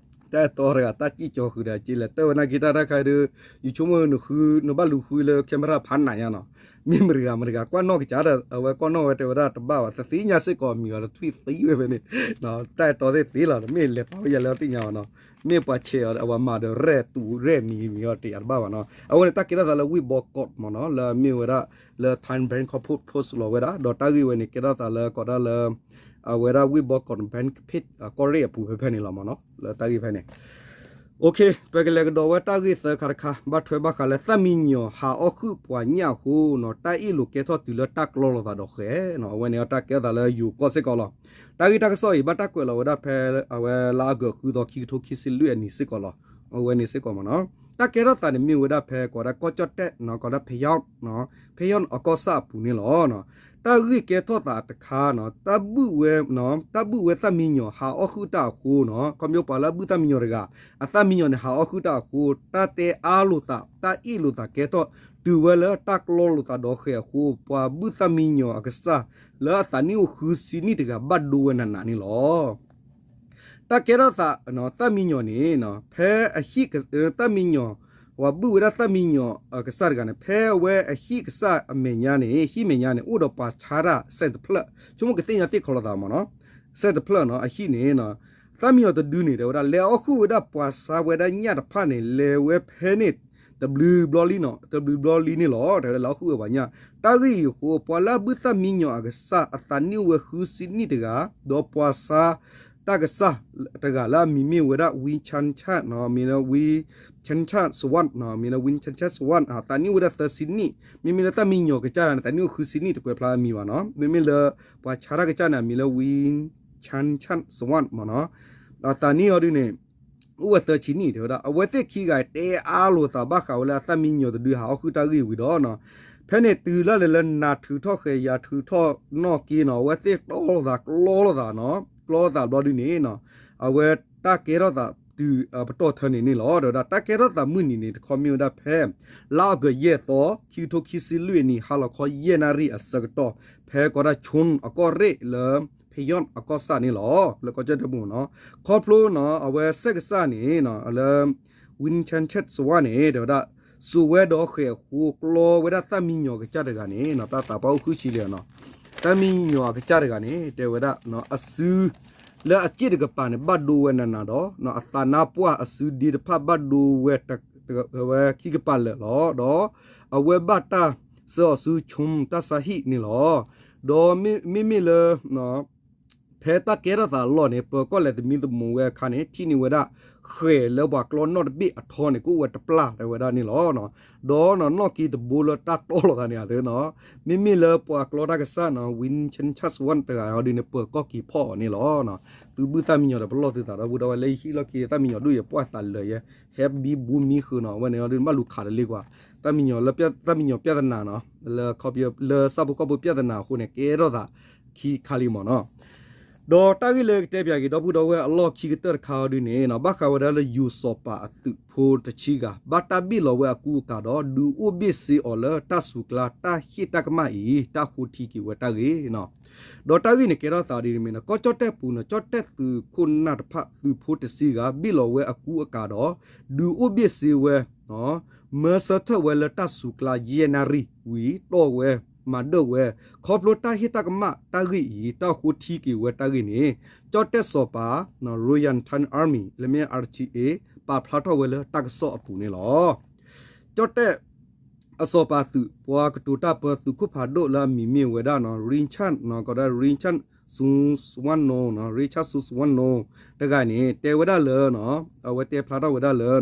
တၢ်အဲၣ်တီတဂၤ တၢ်စံၣ်ကၠီဃုာ်ဒီး က့လဲၤတၢ်ဝဲနာ်က့တၢ်တခါဒီး ယဆိကမိၣ်နဃု နဘၣ်လူၤဃုလၢ camera ဖးနးညါနီၤ, မ့ၢ်မတၤတဂၤမတၤတဂၤ ကွၢ်နီၣ်ကစၢ်ဒီး အဝဲကွၢ်နီၣ်ဝဲတဲဝဲဒၣ်တဘၣ်ဘၣ် တသ့ၣ်ညါစ့ၢ်ကီးအမံၤဘၣ် တထွံၣ်သံဝဲဖဲန့ၣ်, တၢ်အဲၣ်တီသ့ၣ်သ့လီၤ မ့ၢ်လဲၤပာ်ဝဲယၤလၢသ့ၣ်ညါဘၣ်နီၤ, မ့ၢ်ပှၤဆဲးအီၤ အဝဲမၤဒီးရဲၣ်တူးရဲၣ်မံၤမံၤအီၤတ့ၢ်အီၤ တဘၣ်ဘၣ်နီၤ, အဝဲန့ၣ်တၢ်ကဲထီၣ်သးလၢဝ့ၢ်ဘီကီးမးနီၤ လၢအမ့ၢ်ဝဲဒၣ် လၢ Thai Bangkok Post လီၤဝဲဒၣ် ဒီးတၢ်ဂ့ၢ်ဝဲန့ၣ် ကဲထီၣ်သးလၢကိးဒၣ်လၢ အဝဲဒၣ်ဝ့ၢ်ဘီကီး Ben Kapit ကီၢ်ရ့ၣ်အပူၤဖဲဖဲန့ၣ်လီၤမးနီၤ လၢတၢ်ဂ့ၢ်ဖဲန့ၣ် ပကလဲၤကဒီးဝဲတၢ်ဂ့ၢ်သၢခါတခါ ဘၣ်ထွဲဘၣ်ဃးလၢသၣ်မံယီၤဟးအီၣ်ဃုာ်ပှၤညၣ်အဃိနီၤ တၢ်အ့ၣ်လိာ်ကဲထီၣ်တုၤလၢတၢ်ကျီလိာ်သးဒီးဃဲနီၤ အဝဲန့ၣ်တၢ်ကဲထီၣ်သးလၢယိၤကီၢ်စ့ၢ်ကီးလီၤ. တၢ်ဂ့ၢ်တၢ်ကစီၣ်အံၤ ဘၣ်တၢ်ကွဲးလီၤဝဲဒၣ်ဖဲ အဝဲလါအီကူးဃုသီ ခံကထိခံဆံလွံၢ်အနံၤစ့ၢ်ကီးလီၤ. အဝဲန့ၣ်စ့ၢ်ကီးမးနီၤ တၢ်ကဲထီၣ်သးန့ၣ်မ့ၢ်ဝဲဒၣ်ဖဲကိးဒၣ်ကီၢ်ကၠီၣ်တဲၣ် ကိးဒၣ်ဖဲယီၣ် ဖဲယီၣ်အကီၢ်ဆၣ်အပူၤန့ၣ်လီၤ. တၢ်ဂ့ၢ်ကဲထီၣ်သးတခါ တၢ်ဘုၣ်ဝဲ တၢ်ဘုၣ်ဝဲသၣ်မံယီၤဟးအီၣ်ဃုာ်တၢ်အဃိ ခီဖျိပှၤလၢအဘုၣ်သၣ်မံယီၤတဂၤ အသၣ်မံယီၤန့ၣ်ဟးအီၣ်ဃုာ်တၢ်အဃိ တၢ်တဲအါလိာ်သး တၢ်အ့ၣ်လိာ်သးကဲထီၣ်တုၤဝဲလၢတၢ်ကျီလိာ်သးဒီးဃဲၤအဃိ ပှၤဘုၣ်သၣ်မံယီၤအကစၢ် လၢအသးနံၣ်အိၣ်ဃုဆံနံၣ်တဂၤဘၣ်ဒိဝဲနးနးန့ၣ်လီၤ. တၢ်ကဲထီၣ်သး သၣ်မံယီၤန့ၣ် ဖဲအဟံၣ် သၣ်မံယီၤ ပှၤဘုၣ်ဝဲဒၣ်သၣ်မံယီၤအကစၢ်တဂၤန့ၣ် ဖဲအဝဲအဟံၣ်ကစၢ်အမဲာ်ညါန့ၣ် ဟံၣ်မဲာ်ညါန့ၣ် အိၣ်ဒီးပှၤဆါတၢ် စဲးတဖျၢၣ် ဆိကမိၣ်ကသ့ၣ်ညါသ့ၣ်ခီလိာ်သးမ့ၢ်နီၤ စဲးတဖျၢၣ်နီၤ အဟံၣ်န့ၣ် သၣ်မံယီၤတဒုန့ၣ် တဲဝဲဒၣ် လဲၤအီၣ်ဃုာ်ဝဲဒၣ်ပှၤဆါဝဲဒၣ်ညၣ်တဖၣ်န့ၣ် လဲၤဝဲဖဲန့ၣ် တဘျုးဘျီလံနီၤ တဘျုးဘျီလံန့ၣ်လီၤ တဲဝဲဒၣ် လဲၤအီၣ်ဃုာ်ဝဲပှၤညၣ် တၢ်ဂ့ၢ်အံၤအဃိ ပှၤလၢအဘုၣ်သၣ်မံယီၤအကစၢ် အသးနံၣ်အိၣ်ဝဲဃုဆံနံၣ်တဂၤ ဒီးပှၤဆါတၢ်ကစၢ်တဂၤလၢအမံၤမ့ၢ်ဝဲဒၣ် ဝံၣ်ဆၣ်ဆၣ် မ့ၢ်လၢ ဝံၣ်ဆၣ်ဆၣ်စဝၣ် မ့ၢ်လၢ ဝံၣ်ဆၣ်ဆၣ်စဝၣ် သးနံၣ်အိၣ်ဝဲဒၣ်သၢဆံနံၣ် မ့မ့ၢ်လၢသၣ်မံယီၤကစၢ်န့ၣ် သးနံၣ်အိၣ်ဃုဆံနံၣ် တကွဲးဖျါအမံၤဘၣ်နီၤ မ့မ့ၢ်လၢ ပှၤဆါတၢ်ကစၢ်န့ၣ် အမံၤလၢ ဝံၣ်ဆၣ်ဆၣ်စဝၣ်မ့ၢ်နီၤ သးနံၣ်အီၤဒုန့ၣ် အိၣ်ဝဲသၢဆံနံၣ် တဲဝဲဒၣ် အဝဲသ့ၣ်ခံဂၤတဲအါလိာ်သးဘၣ်ဃးဝဲလၢအသၣ်မံယီၤတဒုဟးအီၣ်ဃုာ်တၢ်ဂ့ၢ်ဝံၤဒီး ဖဲန့ၣ်တုၤလၢလဲၤလၢနၤထုးထီၣ်ဃဲၤယၤထုးထီၣ်နီၣ်က့နီၤ အဝဲသ့ၣ်တီလိာ်သးကျီလိာ်သးနီၤ ကျီလိာ်သးဘျီဒုန့ၣ် အဝဲတၢ်ကဲထီၣ်သးတုၤပတီၢ်ထၢန့ၣ်န့ၣ်လီၤ တဲဝဲဒၣ် တၢ်ကဲထီၣ်သးမုၢ်နံၤန့ၣ် တခီမ့ၢ်ဝဲဒၣ်ဖဲ လါအီကူးယဲၢ်သီ ခံကထိခံဆံလွံၢ်အနံၤ ဟါလီၤခီယဲၢ်နၣ်ရံၣ်အဆၢကတီၢ် ဖဲကိးဒၣ် Cheung အကီၢ်ရ့ၣ်လၢ ဖဲယီၣ်အကီၢ်ဆၣ်န့ၣ်လီၤ လၢကီၢ်ကၠီၣ်တဲၣ်ပူၤနီၤ ခီဖျိနီၤ အဝဲစဲးကစၢ်န့ၣ် လၢ ဝံၣ်ဆၣ်ဆၣ်စဝၣ်န့ၣ် တဲဝဲဒၣ် စိာ်ဝဲဒီးဃဲၤအဃိ ကျီဝဲဒၣ်သၣ်မံယီၤကစၢ်တဂၤန့ၣ် တၢ်သးပှၢ်အိၣ်ဃုဆံလံနီၤ သၣ်မံယီၤအကစၢ်တဂၤန့ၣ် တဲဝဲဒၣ် အစု လၢအစ့ၣ်တကပၤန့ၣ် ဘၣ်ဒိဝဲနးနးဒီး အသးနါပှၢ်အစုဒ့တဖၣ်ဘၣ်ဒိဝဲ ဝဲခံကပၤလၢာ်လီၤ ဒီးအဝဲဘၣ်တၢ်စၢၤအီၤဆူ Cheung တၢ်ဆါဟံၣ်န့ၣ်လီၤ ဒီးမ့မ့ၢ်လၢ ဖဲတၢ်ကဲထီၣ်သးအလီၢ်န့ၣ် ပၢၤကီၢ်လဲၤသမံသမိးဝဲအခါန့ၣ် ထံၣ်န့ၢ်ဝဲဒၣ် ဃဲၤလၢပှၤကျီနီၣ်တဘ့ၣ်အထီန့ၣ် ကအိၣ်ဝဲတပျၢ်တဲဝဲဒၣ်န့ၣ်လီၤ. ဒီးနီၣ်က့တဘိလၢတၢ်တီလိာ်သးန့ၣ်အသးနီၤ မ့မ့ၢ်လၢပှၤကျီတၢ်ကစၢ်နီၤ ဝံၣ်ဆၣ်ဆၣ်စဝၣ်တဂၤဒုန့ၣ် ပၢၤကီၢ်က့ၤဖီၣ်အီၤန့ၣ်လီၤ. သုဘုၣ်သၣ်မံယီၤဒီးပလီၢ်သုသးဒီပုၢ်ဒီဝဲၢ်လၢယဟံၣ်လီၢ်ခံ သၣ်မံယီၤဒိၣ်ယပှၢ်သးလၢာ်ယဲ ဟဲဘံဘူမံဃုာ်နီၤ အဝဲန့ၣ်ဒု ဘၣ်လူၤခးတလ့ကွၢ် သၣ်မံယီၤလၢ သၣ်မံယီၤပြဿနာနီၤ လၢခီပညီ လၢဆၣ်ဖိကီၢ်ဖိပြဿနာအဃိန့ၣ် ကဲထီၣ်သးခံခါလံမ့ၢ်နီၤ ဒီးတၢ်ဂ့ၢ်လၢကတဲပၠးက့ၤ ဒီပုၢ်ဒီဝဲၢ်အလီၢ်ခံကတၢၢ်တခါအီၤဒုန့ၣ်နီၤ ဘၣ်ဃးဝဲဒၣ်လၢယူၤစီၤပၤအသုးဖိတဆံဂၤ ဘၣ်တၢ်ဘ့ၣ်လီၤဝဲအကူအကၤဒီး ဒုးအိၣ်ဘ့ၣ်စ့အီၤလၢတၢ်စူၤကျါ တၢ်ဟ့ၣ်တၢ်ကမၣ်အံၤ တၢ်ဃိထံက့ၤဝဲတၢ်ဂ့ၢ်နီၤ ဒီးတၢ်ဂ့ၢ်န့ၣ်ကဲထီၣ်သးဒ်န့ၣ်မ့ၢ်နီၤ ကီၢ်ကၠီၣ်တဲၣ်ပူၤနီၤ ကၠီၣ်တဲၣ်သုးခိၣ်နၢ်တဖၣ် သုးဖိတဆံဂၤ ဘ့ၣ်လီၤဝဲအကူအကၤဒီး ဒုးအိၣ်ဘ့ၣ်စ့ဝဲ မၢဆၢထၢၣ်ဝဲလၢတၢ်စူၤကျါယဲၢ်နၣ်ရံၣ်ဝံၤ တီၢ်ဝဲမၤဒၢၣ်ဝဲ ခီဖျိတၢ်ဟ့ၣ်တၢ်ကမၣ်တၢ်ဂ့ၢ်အံၤ တၢ်ဃိထံက့ၤဝဲတၢ်ဂ့ၢ်န့ၣ် ကၠီၣ်တဲၣ်စီၤပၤ Royal Thai Army လၢမ့ၢ် R T A ပာ်ဖျါထီၣ်ဝဲလၢတၢ်ကစီၣ်အပူၤန့ၣ်လီၤ. ကၠီၣ်တဲၣ်အစီၤပၤသုး ပှၤကတိၤတၢ်ပၢသုးခိၣ်ဖးဒိၣ်လၢအမံၤမ့ၢ်ဝဲဒၣ် Richard ကီးဒၣ် Richard Suzano Richard Suzano တဂၤန့ၣ် တဲဝဲဒၣ်လၢ အဝဲတဲဖျါထီၣ်ဝဲဒၣ်လၢ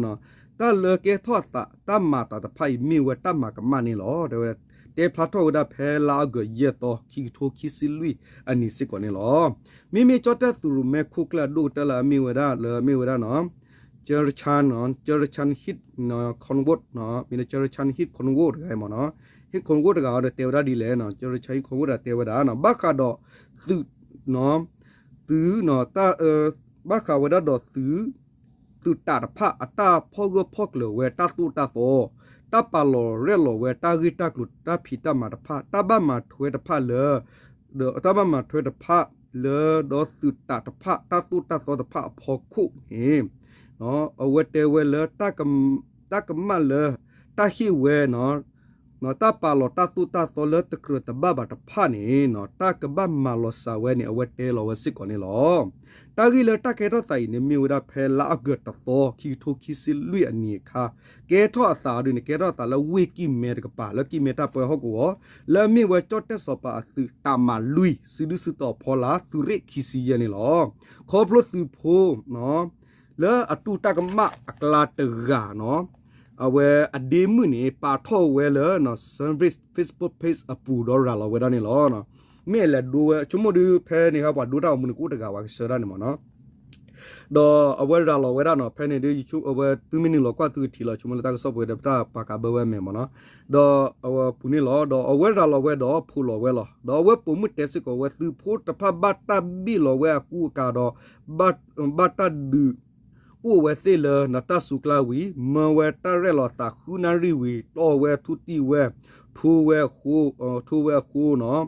တၢ်လၢကဲထီၣ်အသးတၢ်မၤအသးတဖၣ်အံၤမ့ၢ်ဝဲတၢ်မၤကမၣ်န့ၣ်လီၤ. တဲဝဲ တဲဖျါထီၣ်ဝဲဒၣ်ဖဲလါအီကူးယဲၢ်သီ ခံကထိခံဆံလွံၢ်အနံၤစ့ၢ်ကီးန့ၣ်လီၤ. မ့မ့ၢ်ကၠီၣ်တဲၣ်သုးရိၣ်မဲခိၣ်ကျၢၢ်အဒိၣ်ကတၢၢ်လၢအမ့ၢ်ဝဲဒၣ်လၢအမ့ၢ်ဝဲဒၣ် Jurchan Jurchan Hit Conway မ့ၢ်လၢ Jurchan Hit Conway တဂၤမ့ၢ်နီၤ Hit Conway တဂၤအီၤဒီးတဲဝဲဒၣ်ဒ်လဲၣ် Jurchan Hit Conway တဂၤတဲဝဲဒၣ် ဘၣ်ဃးဒီးသုး သုး ဘၣ်ဃးဝဲဒၣ်ဒီးသုး သုးတးတဖၣ်အတၢ်ဖီၣ်ဂၢၢ်ဖီၣ်ကျၢၤဝဲ တၢ်သိၣ်တၢ်သီ တၢ်ပာ်လီၤရဲၣ်လီၤဝဲ တၢ်ဂ့ၢ်တၢ်ကျိၤတၢ်ဖံးတၢ်မၤတဖၣ် တၢ်ဘၣ်မၤထွဲတဖၣ်လၢ တၢ်ဘၣ်မၤထွဲတဖၣ်လၢဒီးသုးတးတဖၣ် တၢ်သိၣ်တၢ်သီတဖၣ်အဖီခိၣ်န့ၣ် အဝဲတဲဝဲလၢ တၢ်ကမၣ်လၢ တၢ်ဟ့ၣ်ဝဲ တၢ်ပာ်လီၤတၢ်သိၣ်တၢ်သီလၢတကြၢးတဘၣ်ဘၣ်တဖၣ်န့ၣ် တၢ်ကဘၣ်မၤလီၤစှၤဝဲန့ၣ် အဝဲတဲလီၤဝဲစ့ၢ်ကီးန့ၣ်လီၤ. တၢ်ဂ့ၢ်လၢတၢ်ကဲထီၣ်သးအံၤန့ၣ် မ့ၢ်ဝဲဒၣ်ဖဲလါအီကူးတသီ ခံကထိခံဆံလွံၢ်အနံၤအခါ ကဲထီၣ်အသးအီၤဒုန့ၣ် ကဲထီၣ်အသးလၢဝ့ၢ်ကံၢ်မဲတကပၤ လၢကံၢ်မဲတၢ်ပၢဟီၣ်ကဝီၤ လၢအမ့ၢ်ဝဲကၠီၣ်တဲၣ်စီၤပၤအသုးတးမၤလွံၢ် စုဒုၣ်စုတီၤဖီလာ် သုးရ့ၣ်ခံဆံယဲၢ်န့ၣ်လီၤ. ခီဖျိသုးဖိ လၢအတူၢ်တၢ်ကမၣ်အကျါတဂၤနီၤ အဝဲအဒ့မုၣ်န့ၣ် ပာ်ထီၣ်ဝဲလၢ Sunrise Facebook Page အပူၤဒီးရၤလီၤဝဲဒၣ်န့ၣ်လီၤ. မ့ၢ်အလဲၤဒိဝဲ ဆိကမိၣ်ဒုးဖဲန့ၣ်ဟဲပှၤဒိတၢ်ဂီၤမူန့ၣ် ကအိၣ်တဂၤဝဲကဆှၢဒၣ်န့ၣ်မ့ၢ်နီၤ. ဒီးအဝဲရၤလီၤဝဲဒၣ်နီၤ ဖဲန့ၣ်ဒ် အဝဲသုမ့ၢ်နုာ်လီၤကွၢ်သုကထံၣ်လီၤ ဆိကမိၣ်လၢတၢ်ကစီၣ်ပှဲၤဒီးပတၢ်ပာ်ကးဘၢဝဲမဲာ်မ့ၢ်နီၤ, ဒီးအဝဲပူၤန့ၣ်လီၤ ဒီးအဝဲရၤလီၤဝဲဒီးဖီၣ်လီၤဝဲလီၤ. ဒီးအဝဲပိာ်မုၣ်တဲစ့ၢ်ကီးဝဲ သုးဖိတဖၣ်ဘၣ်တၢ်ဘံၣ်လီၤဝဲအကူအကၤဒီး ဘၣ်တၢ်ဒုးအိၣ်ဝဲသ့ၣ်လၢနတၢ်စူၤကျါဝံၤ မၢဝဲတၢ်ရဲၣ်လီၤသးဃုနၣ်ရံၣ်ဝံၤ တီၢ်ဝဲထူတံၢ်ဝဲ ထိဝဲအဃိ ထိဝဲအဃိနီၤ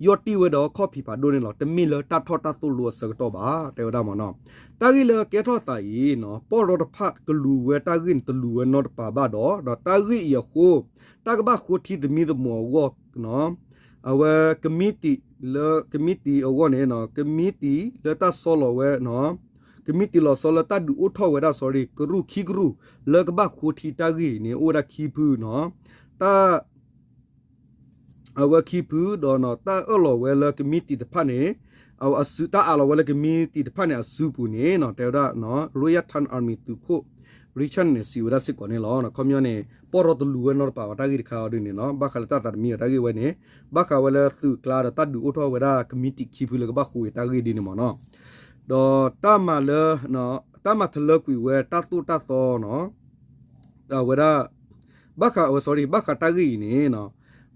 ယီၢ်တံၢ်ဝဲဒီးခီၣ်ဖံးဖးဒိၣ်န့ၣ်လီၤ. တမ့ၢ်လၢတၢ်ထီၣ်တၢ်သိၣ်လိအဆၢကတီၢ်ဘၣ် တဲဝဲဒၣ်မ့ၢ်နီၤ. တၢ်ဂ့ၢ်လၢကဲထီၣ်သးအံၤ ပီၢ်ရီတဖၣ်ကလူၤဝဲတၢ်ဂ့ၢ်န့ၣ် တလူၤဝဲနီတပၤဘၣ်ဒီး ဒီးတၢ်ဂ့ၢ်အံၤအဃိ တၢ်ကဘၣ်ဃိထံသမံသမိးအဂီၢ် အဝဲကမံးတံာ်လၢ ကမံးတံာ်အဂီၢ်န့ၣ် ကမံးတံာ်လၢတၢ်ဆီလီၤဝဲ ကမံးတံာ်လီၤဆီလၢတၢ်ဒုးအိၣ်ထီၣ်ဝဲဒၣ် sorry ကရူၢ်ခံကရူၢ် လၢကဘၣ်ဃိထံတၢ်ဂ့ၢ်န့ၣ် အိၣ်ဝဲဒၣ်ခံဖုနီၤ တၢ် အဝဲခံဖုဒီး တၢ်အၢၣ်လီၤဝဲလၢကမံးတံာ်တဖၣ်န့ၣ် အစု တၢ်အးလီၤဝဲလၢကမံးတံာ်တဖၣ်န့ၣ် အစုပူၤန့ၣ် တဲဝဲဒၣ် Royal Thai Army သုးခိၣ် Richard န့ၣ် စံးဝဲဒၣ်စ့ၢ်ကီးန့ၣ်လီၤ. ခီပညီန့ၣ် ပီၢ်ရီတလူၤဝဲနီတပၤဘၣ် တၢ်ဂ့ၢ်တခါအီၤဒ်န့ၣ်နီၤ ဘၣ်ဃးလၢတၢ်သးတမံအီၤတၢ်ဂ့ၢ်ဝဲန့ၣ် ဘၣ်ဃးဝဲလၢသုးကျါဒီးတၢ်ဒုးအိၣ်ထီၣ်ဝဲဒၣ်ကမံးတံာ်ခံဖုလၢကဘၣ်ဃိတၢ်ဂ့ၢ်ဒ်န့ၣ်မ့ၢ်နီၤ ဒီးတၢ်မၤလၢ တၢ်မၤထလၢကွံာ်ဝဲတၢ်သိၣ်တၢ်သီနီၤ အဝဲဒၣ် ဘၣ်ဃး sorry ဘၣ်ဃးတၢ်ဂ့ၢ်အံၤန့ၣ်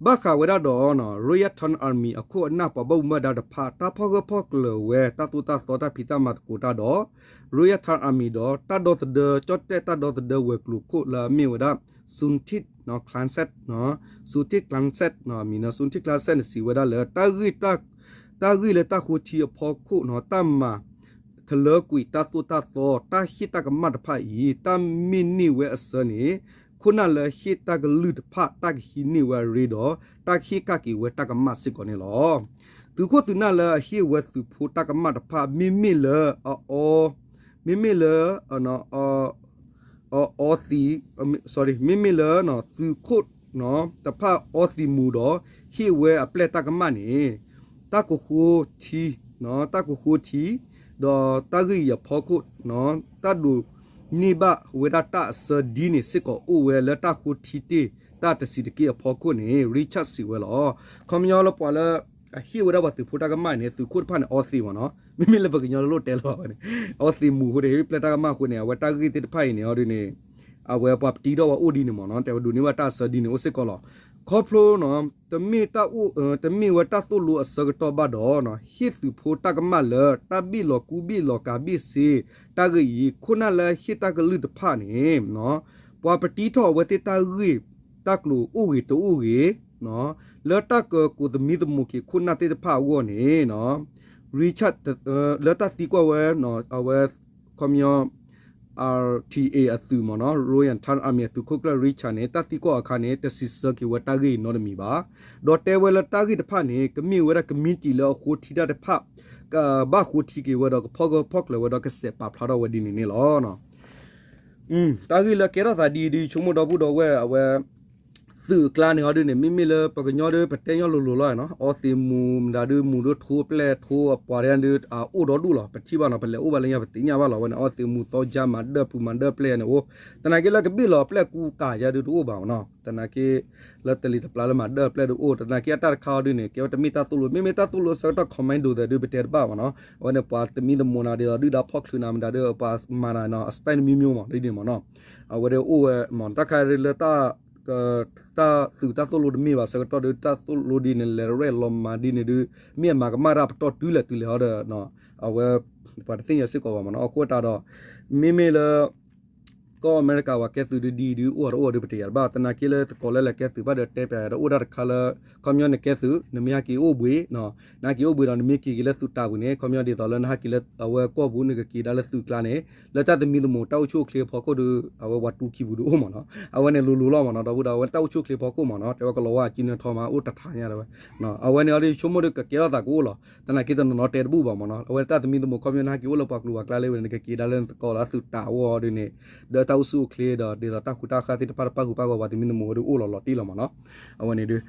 ဘၣ်ဃးဝဲဒၣ်ဒီး Royal Thai Army အခိၣ်အနၢ်ပှၤဘၣ်မူဘၣ်ဒါတဖၣ် တၢ်ဖီၣ်ဂၢၢ်ဖီၣ်ကျၢၤဝဲတၢ်သိၣ်တၢ်သီတၢ်ဖံးတၢ်မၤသကိးတၢ်ဒီး Royal Thai Army ဒီးတၢ်ဒီသဒၢ ကၠီၣ်တဲၣ်တၢ်ဒီသဒၢဝဲၤကျိၤခိၣ်လၢအမ့ၢ်ဝဲဒၣ် Sutit Klamsat, Sutit Klamsat မံၤနီၤ Sutit Klamsat န့ၣ်စံးဝဲဒၣ်လၢ တၢ်ဂ့ၢ်လၢတၢ်ဃိထံအဖီခိၣ်နီၤ တၢ်မၤ ထလၢကွံာ်တၢ်သိၣ်တၢ်သီ တၢ်ဟ့ၣ်တၢ်ကမၣ်တဖၣ်အံၤ တၢ်မ့ၢ်န့ၢ်ဝဲအဆၢန့ၣ် ခိၣ်နၢ်လၢဟ့ၣ်တၢ်ကလုၢ်တဖၣ် တၢ်ကဟံးန့ၢ်ဝဲအရ့ဒီး တၢ်ကဟ့ၣ်ကၣ်က့ၤဝဲတၢ်ကမၣ်စ့ၢ်ကီးန့ၣ်လီၤ. သုးခိၣ်သုးနၢ်လၢအဟ့ၣ်ဝဲသုးဖိတၢ်ကမၣ်တဖၣ် မ့မ့ၢ်လၢ မ့မ့ၢ်လၢ အီသံး မ့မ့ၢ်လၢ သုးခိၣ်တဖၣ်အီသံးမူၤဒီး ဟ့ၣ်ဝဲအပျဲၢ်တၢ်ကမၣ်န့ၣ် တၢ်ကဃိထံ တၢ်ကဃိထံ ဒီးတၢ်ဂ့ၢ်အံၤအဖီခိၣ် တၢ်ဒိးန့ၢ်ဘၣ်ဝဲဒၣ်တၢ်အဆၢဒ်န့ၣ်စ့ၢ်ကီး အိၣ်ဝဲလၢတၢ်ဃိထံတ့ၢ် တၢ်တဆံးတက့ၢ်အဖီခိၣ်န့ၣ် Richard စံးဝဲလီၤ. ခီပညီလၢပှၤလၢ အဟ့ၣ်ဝဲဒၣ်ပှၤသုးဖိတၢ်ကမၣ်န့ၣ် သုးခိၣ်တဖၣ်န့ၣ် အီသံးမ့ၢ်နီၤ မ့မ့ၢ်လၢပှၤကညီလၢလိၣ်တဲလီၤဝဲန့ၣ် အီသံးမူၤအဃိန့ၣ် ဟ့ၣ်ပျဲၢ်တၢ်ကမၣ်အဃိန့ၣ် အဝဲတၢ်ဂ့ၢ်သ့ၣ်တဖၣ်အံၤန့ၣ် အီၤဒ်န့ၣ် အဝဲပှၤပတံထီၣ်ဝဲအိၣ်ဒ်န့ၣ်မ့ၢ်နီၤ တဲဝဲဒိးန့ၢ်ဘၣ်တၢ်အဆၢဒ်န့ၣ်အိၣ်စ့ၢ်ကီးလီၤ. ခီဖျိနီၤ တမ့ၢ်တၢ်အိၣ် တမ့ၢ်ဝဲတၢ်သိၣ်လိအဆၢကတီၢ်ဘၣ်ဒီး ဟ့ၣ်သုးဖိတၢ်ကမၣ်လၢ တၢ်ဘံၣ်လီၤကူဘံၣ်လီၤကၤဘ့ၣ်ဆ့ တၢ်ဂ့ၢ်အံၤ ခိၣ်နၢ်လၢဟ့ၣ်တၢ်ကလုၢ်တဖၣ်န့ၣ် ပှၤပတံထီၣ်အဝဲသ့ၣ်တၢ်ဂ့ၢ်တၢ်ကျိၤအိၣ်ဂ့ၤတအိၣ်ဂ့ၤ လၢတၢ်ကကိးသမံသမိးက့ၤခိၣ်နၢ်သ့ၣ်တဖၣ်အဂီၢ်န့ၣ် Richard လၢတၢ်သံကွၢ်ဝဲ အဝဲ ခီပညီ R T A အသုးမ့ၢ်နီၤ Royal Thai Army အသုးခိၣ်ကျၢၢ် Richard န့ၣ် တၢ်သံကွၢ်အခါန့ၣ် တစံးဆၢက့ၤဝဲတၢ်ဂ့ၢ်အံၤနီတမံၤဘၣ်. ဒီးတဲဝဲလၢတၢ်ဂ့ၢ်တဖၣ်န့ၣ် ကမ့ၢ်ဝဲဒၣ်ကမံးတံာ်လၢအဃိထံတၢ်တဖၣ် ကဘၣ်ဃိထံက့ၤဝဲဒီးကဖီၣ်ဂၢၢ်ဖီၣ်ကျၢၤဝဲဒီးကစဲးပာ်ဖျါထီၣ်ဝဲဒ်န့ၣ်န့ၣ်လီၤ. တၢ်ဂ့ၢ်လၢကဲထီၣ်သးဒ်အံၤဒ် ဆိကမိၣ်ဒီပုၢ်ဒီဝဲၢ်အဝဲ သုးအကျါန့ၣ်အီၤဒ်န့ၣ် မ့မ့ၢ်လၢပှၤကညီဒ်ပတဲညီလိၤလိၤလီၤနီၤ အီသံးမူၤမတၤဒ်မူၤဒ်ထိပျဲၢ်ထိအပှၤဒ်ဒ်အအိၣ်ဒီဒူၣ်လီၤ ပထံၣ်ဘၣ်နီၤ ပလဲၤအိၣ်ဘၣ်လၢညါ ပသ့ၣ်ညါဘၣ်လီၤဝဲန့ၣ် အီသံးမူၤသီယါမၤဒၢၣ်ပူၤမၤဒၢၣ်ပျဲၢ်န့ၣ်အိၣ် သနာ်က့လၢကဘ့ၣ်လီၤပျဲၢ်ကူကၤယါဒ်တအိၣ်ဘၣ်မ့ၢ်နီၤ သနာ်က့ လၢတလံၤတပျၢ်လၢမၤဒၢၣ်ပျဲၢ်ဒ်အိၣ် သနာ်က့အတၢ်တခါအီၤဒ်န့ၣ် ကဲဝဲတမ့ၢ်တၢ်သိၣ်လိ မ့မ့ၢ်တၢ်သိၣ်လိအဆၢကတီၢ် commando သဲးဒ်ပတဲတဘၣ်မ့ၢ်နီၤ အဝဲန့ၣ်ပှၤသမံသမိးနၤဒ်သိးဒုၣ်ဒါဖီၣ်ချုးနၤမတၤဒ်ပှၤမၤနၤနီၤ အ style မံၤမံၤမ့ၢ်ဒ်န့ၣ်မ့ၢ်နီၤ အဝဲဒ်အိၣ်ဝဲမ့ၢ်တၢ်ခါလၢ တၢ်သုးတၢ်သိၣ်လိတမ့ၢ်ဘၣ်ဆၢကတီၢ်ဒီး တၢ်သိၣ်လိဒ်န့ၣ် လဲၤရဲၣ်လီၤမၤဒ်န့ၣ်ဒ် မ့ၢ်အမၤကမၣ်တၢ်ပတီၢ်တုၤလဲၣ်တုၤလဲၣ်ဟီဒီး အဝဲ ပှၤတသ့ၣ်ညါစ့ၢ်ကီးဘၣ်မ့ၢ်နီၤ အဃိသတးဒီး မ့မ့ၢ်လၢ ကီၢ်အမဲရကၤပှၤကဲသုးဒ်ဒ်အံၤဒ်အိၣ်ဒီးအိၣ်ဒီးပတယာ်တဘၣ် သနာ်က့လၢသကိးလၢလဲၤကဲသုးဘၣ်ဒီးတဲပျးယၤဒီးအိၣ်ဒၣ်တခါလၢ ခီပညီနကဲသုး နမ့ၢ်ဟဲက့ၤအိၣ်ဘှံး နဟဲက့ၤအိၣ်ဘှံးဒီးနမ့ၢ်က့ၤက့ၤလၢသုးတၢ်ပူၤန့ၣ် ခီပညီဒ်သိးလၢနဟဲက့ၤလၢအဝဲကီၢ်ပူၤ နကက့ၤဒၣ်လၢသုးကျါန့ၣ် လၢတၢ်သမံသမိးတၢ်အိၣ်ဆူၣ်အိၣ်ချ့အဖီခိၣ်ဒီး အဝဲပှၤတူၢ်ခံပူၤဒီးအိၣ်မ့ၢ်နီၤ အဝဲန့ၣ်လိၤလိၤလီၤမ့ၢ်နီၤ ဒီပုၢ်ဒီဝဲၢ် တၢ်အိၣ်ဆူၣ်အိၣ်ချ့ဖီခိၣ်မ့ၢ်နီၤ တဲဝဲကလီၤဝါကၠံနၢထီမး အိၣ်တထးညါတဲဝဲ အဝဲန့ၣ်အီၤဒ်ဆိကမိၣ်ဒီးကကဲထီၣ်သးကအိၣ်လီၤ သနာ်က့တနီၤနီၤတဲတဘူၣ်ဘၣ်မ့ၢ်နီၤ အဝဲတၢ်သမံသမိးခီပညီနဟဲက့ၤအိၣ်လၢပှၤကျိၤပှၤကျဲ လၢဝဲန့ၣ် နကက့ၤဒၣ်လၢနသကိးလၢသုးတၢ်အဂီၢ်ဒ်န့ၣ် ဒီးတၢ်အိၣ်ဆူၣ်အိၣ်ချ့ဒီး ဒ်သိးတၢ်ဃူတၢ်ဃါသ့ၣ်တဖၣ်တပၣ်ဃုာ်ပၣ်ဂီၤပှၤသမံသမိးဝဲဒ်အိၣ်လီၤလီၤတံၢ်လီၤမ့ၢ်နီၤ အဝဲန့ၣ်ဒ်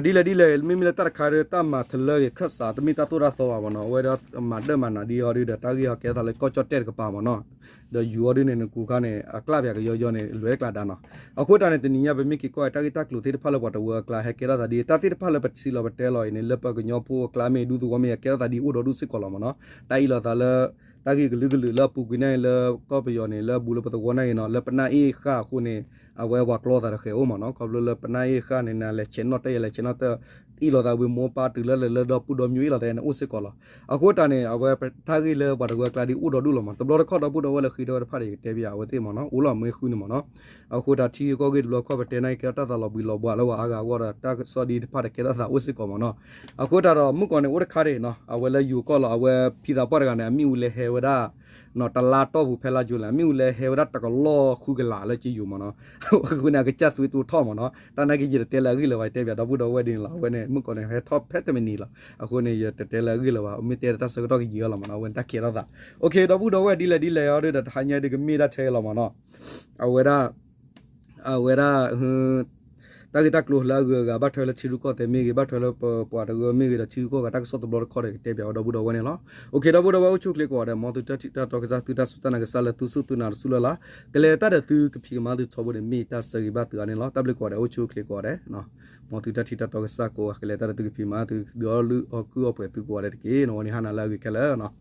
ဒ်လဲၣ်ဒ်လဲၣ် မ့မ့ၢ်လၢတၢ်တခါဒီး တၢ်မၤထလၢဂ့ၤခၢၣ်စး တမ့ၢ်တၢ်သိၣ်တၢ်သီဘၣ်မ့ၢ်နီၤ အဝဲဒၣ်မၤဒၢၣ်မၤနးဒ်အီၤဒ်ဒီး တၢ်ဂ့ၢ်အီၤကဲသးလၢကီၢ်ကၠီၣ်တဲၣ်တကပၤမ့ၢ်နီၤ ဒီးယူၤအီၤဒုန့ၣ် နကူခါန့ၣ် အကျၢ်ပၠးကယီယီန့ၣ် လွဲၢ်ကျါဒါနီၤ. အဃိတၢ်န့ၣ် တနံၤညါပမ့ၢ်က့ၤကွၢ်တၢ်ဂ့ၢ်တၢ်ကျိၤသ့ၣ်တဖၣ်လၢပှၤတဝၢအကျါ ဟဲကဲထီၣ်သးဒ် တၢ်သ့ၣ်တဖၣ်လၢပထံၣ်လီၤပတဲလီၤအံၤန့ၣ် လၢပှၤကညီဖိအကျါမ့ၢ်ဒူသဝီမ့ၢ် ကဲထီၣ်သးဒ်အိၣ်ဒီးဒူၣ်စ့ၢ်ကီးလီၤမ့ၢ်နီၤ. တၢ်အ့ၣ်လိာ်သးလၢ တၢ်ဂ့ၢ်ကလုာ်ကလုာ်လၢအပူၤကွံာ်န့ၣ် လၢကီၢ်ပယီၤန့ၣ် လၢအဘူးလၢပသဝီန့ၣ်နီၤ လၢပနၢ်အ့ၣ်ဃၣ်အဃိန့ၣ် အဝဲပှၤကျီသးတဃဲၤအိၣ်မ့ၢ်နီၤ. ခီဖျိလၢပနၢ်အ့ၣ်ဃၣ်န့ၣ် နလဲၤဆဲးနီၣ်တၢ် ယလဲၤဆဲးနီၣ်တၢ် အ့ၣ်လိာ်သးဝံၤမိၢ်ပၢ်တုၤလၢလၢဒီပုၢ်ဒီမၠိအ့ၣ်လိာ်သးန့ၣ် အိၣ်စ့ၢ်ကီးလီၤ. အဃိတၢ်န့ၣ် အဝဲတၢ်ဂ့ၢ်လၢပှၤတဝၢအကျါဒ်အိၣ်ဒီးဒူၣ်လီၤမး တဘျီတခီၣ်ဒီပုၢ်ဒီဝဲၢ်လၢဃ့ထီၣ်ဝဲတဖၣ်ဒီး ယကတဲပယအဝဲသ့ၣ်မ့ၢ်နီၤ အိၣ်လီၤမ့ၢ်ဃုန့ၣ်မ့ၢ်နီၤ. အဃိတၢ်ထံဂ့ၢ်ကီၢ်ဂ့ၢ်တဘျီခီၣ်ပတဲန့ၣ် ကဲထီၣ်တၢ်သးလီၤဘှံးလီၤဘှါလၢပှၤအါဂၤအဂီၢ်ဒီး တၢ်ကစီၣ်ဒ်တဖၣ်ဒီးကဲထီၣ်သးအိၣ်စ့ၢ်ကီးမ့ၢ်နီၤ. အဃိတၢ်ဒီးမုၣ်ကီၢ်န့ၣ်အိၣ်တခါဒၣ်နီၤ အဝဲလၢယိၤကီၢ်လီၤ အဝဲဖံသးပှၢ်တဂၤန့ၣ် အမ့ၢ်ဝံၤလဲၤဟဲဝဲဒၣ် နီၤ တလါတီၢ်ပူၤဖဲလါယူၤလံ အမ့ၢ်ဝံၤလဲၤဟဲဝဲဒၣ်တကလီၢ်ဃုကလးလၢက့ယိၤမ့ၢ်နီၤ. အဃိန့ၣ် အကစၢ်သွံၣ်တိၢ်ထီၣ်မ့ၢ်နီၤ တၢ်နာ်က့ယတတဲလၢအဂ့ၢ်လၢၤဘၣ် ယတဲပယဒီပုၢ်ဒီဝဲၢ်ဒ်န့ၣ်လီၤ. အဝဲန့ၣ် မုၣ်ကီၢ်န့ၣ် ဟဲထီၣ်ဖဲတမံၤနံၤလီၤ. အဃိန့ၣ် ယတတဲလၢအဂ့ၢ်လၢၤဘၣ် မ့ၢ်တဲဒီးတၢ်ဆၢကတီၢ်ကယံာ်အါလီၤမ့ၢ်နီၤ အဝဲန့ၣ်တၢ်ကဲထီၣ်သး. ဒီပုၢ်ဒီဝဲၢ်ဒ်လဲၣ်ဒ်လဲၣ်အီၤဒီးတဟါညါဒ်ကမ့ၢ်ဒၣ်ထဲလီၤမ့ၢ်နီၤ အဝဲဒၣ် အဝဲဒၣ် တၢ်ဂ့ၢ်တၢ်ကျိၤလၢအဂုၤအဂၤ ဘၣ်ထွဲလၢထံရူၢ်ကီၢ်သဲးမ့ၢ်ဂ့ၤ ဘၣ်ထွဲလၢပပှၤတဂၤမ့ၢ်ဂ့ၤဒီး ထံရူၢ်ကီၢ်ဂၤတၢ်ကစီၣ်တဘျီတခီၣ်ဒီး ကတဲပယဝဲဒီပုၢ်ဒီဝဲၢ်န့ၣ်လီၤ. အိၣ်ခ့ ဒီပုၢ်ဒီဝဲၢ်အိၣ်ဆူၣ်အိၣ်ချ့ကိးဂၤဒဲး မ်သုတၢ်ထံၣ်တၢ်တီကစၢ် သုတၢ်စူၢ်တၢ်နာ်ကစၢ်လၢသုစူၢ်သုနာ်တစူၢ်လၢ်လၢ် ကလဲၤတၢ်ဒီးသုကဖံးကမၤသုထီဘိန့ၣ် မ့ၢ်တၢ်ဆၢဂ့ၤဘၣ်သုအါန့ၣ်လီၤ. တၢ်ဘျုးကိးဂၤဒဲး အိၣ်ဆူၣ်အိၣ်ချ့ကိးဂၤဒဲး မ်သုတၢ်ထံၣ်တၢ်တီကစၢ်ကိးဂၤ ကလဲၤတၢ်ဒီးသုကဖံးမၤသု ဒုးအီၣ်လုၢ်အီၣ်ကုၢ်အီၣ်ပှဲၤသုကိးဂၤဒဲးတက့ၢ်နီၤ. ဝဲန့ၣ်ဟါနၤလၢအဂ့ၤခဲလၢာ်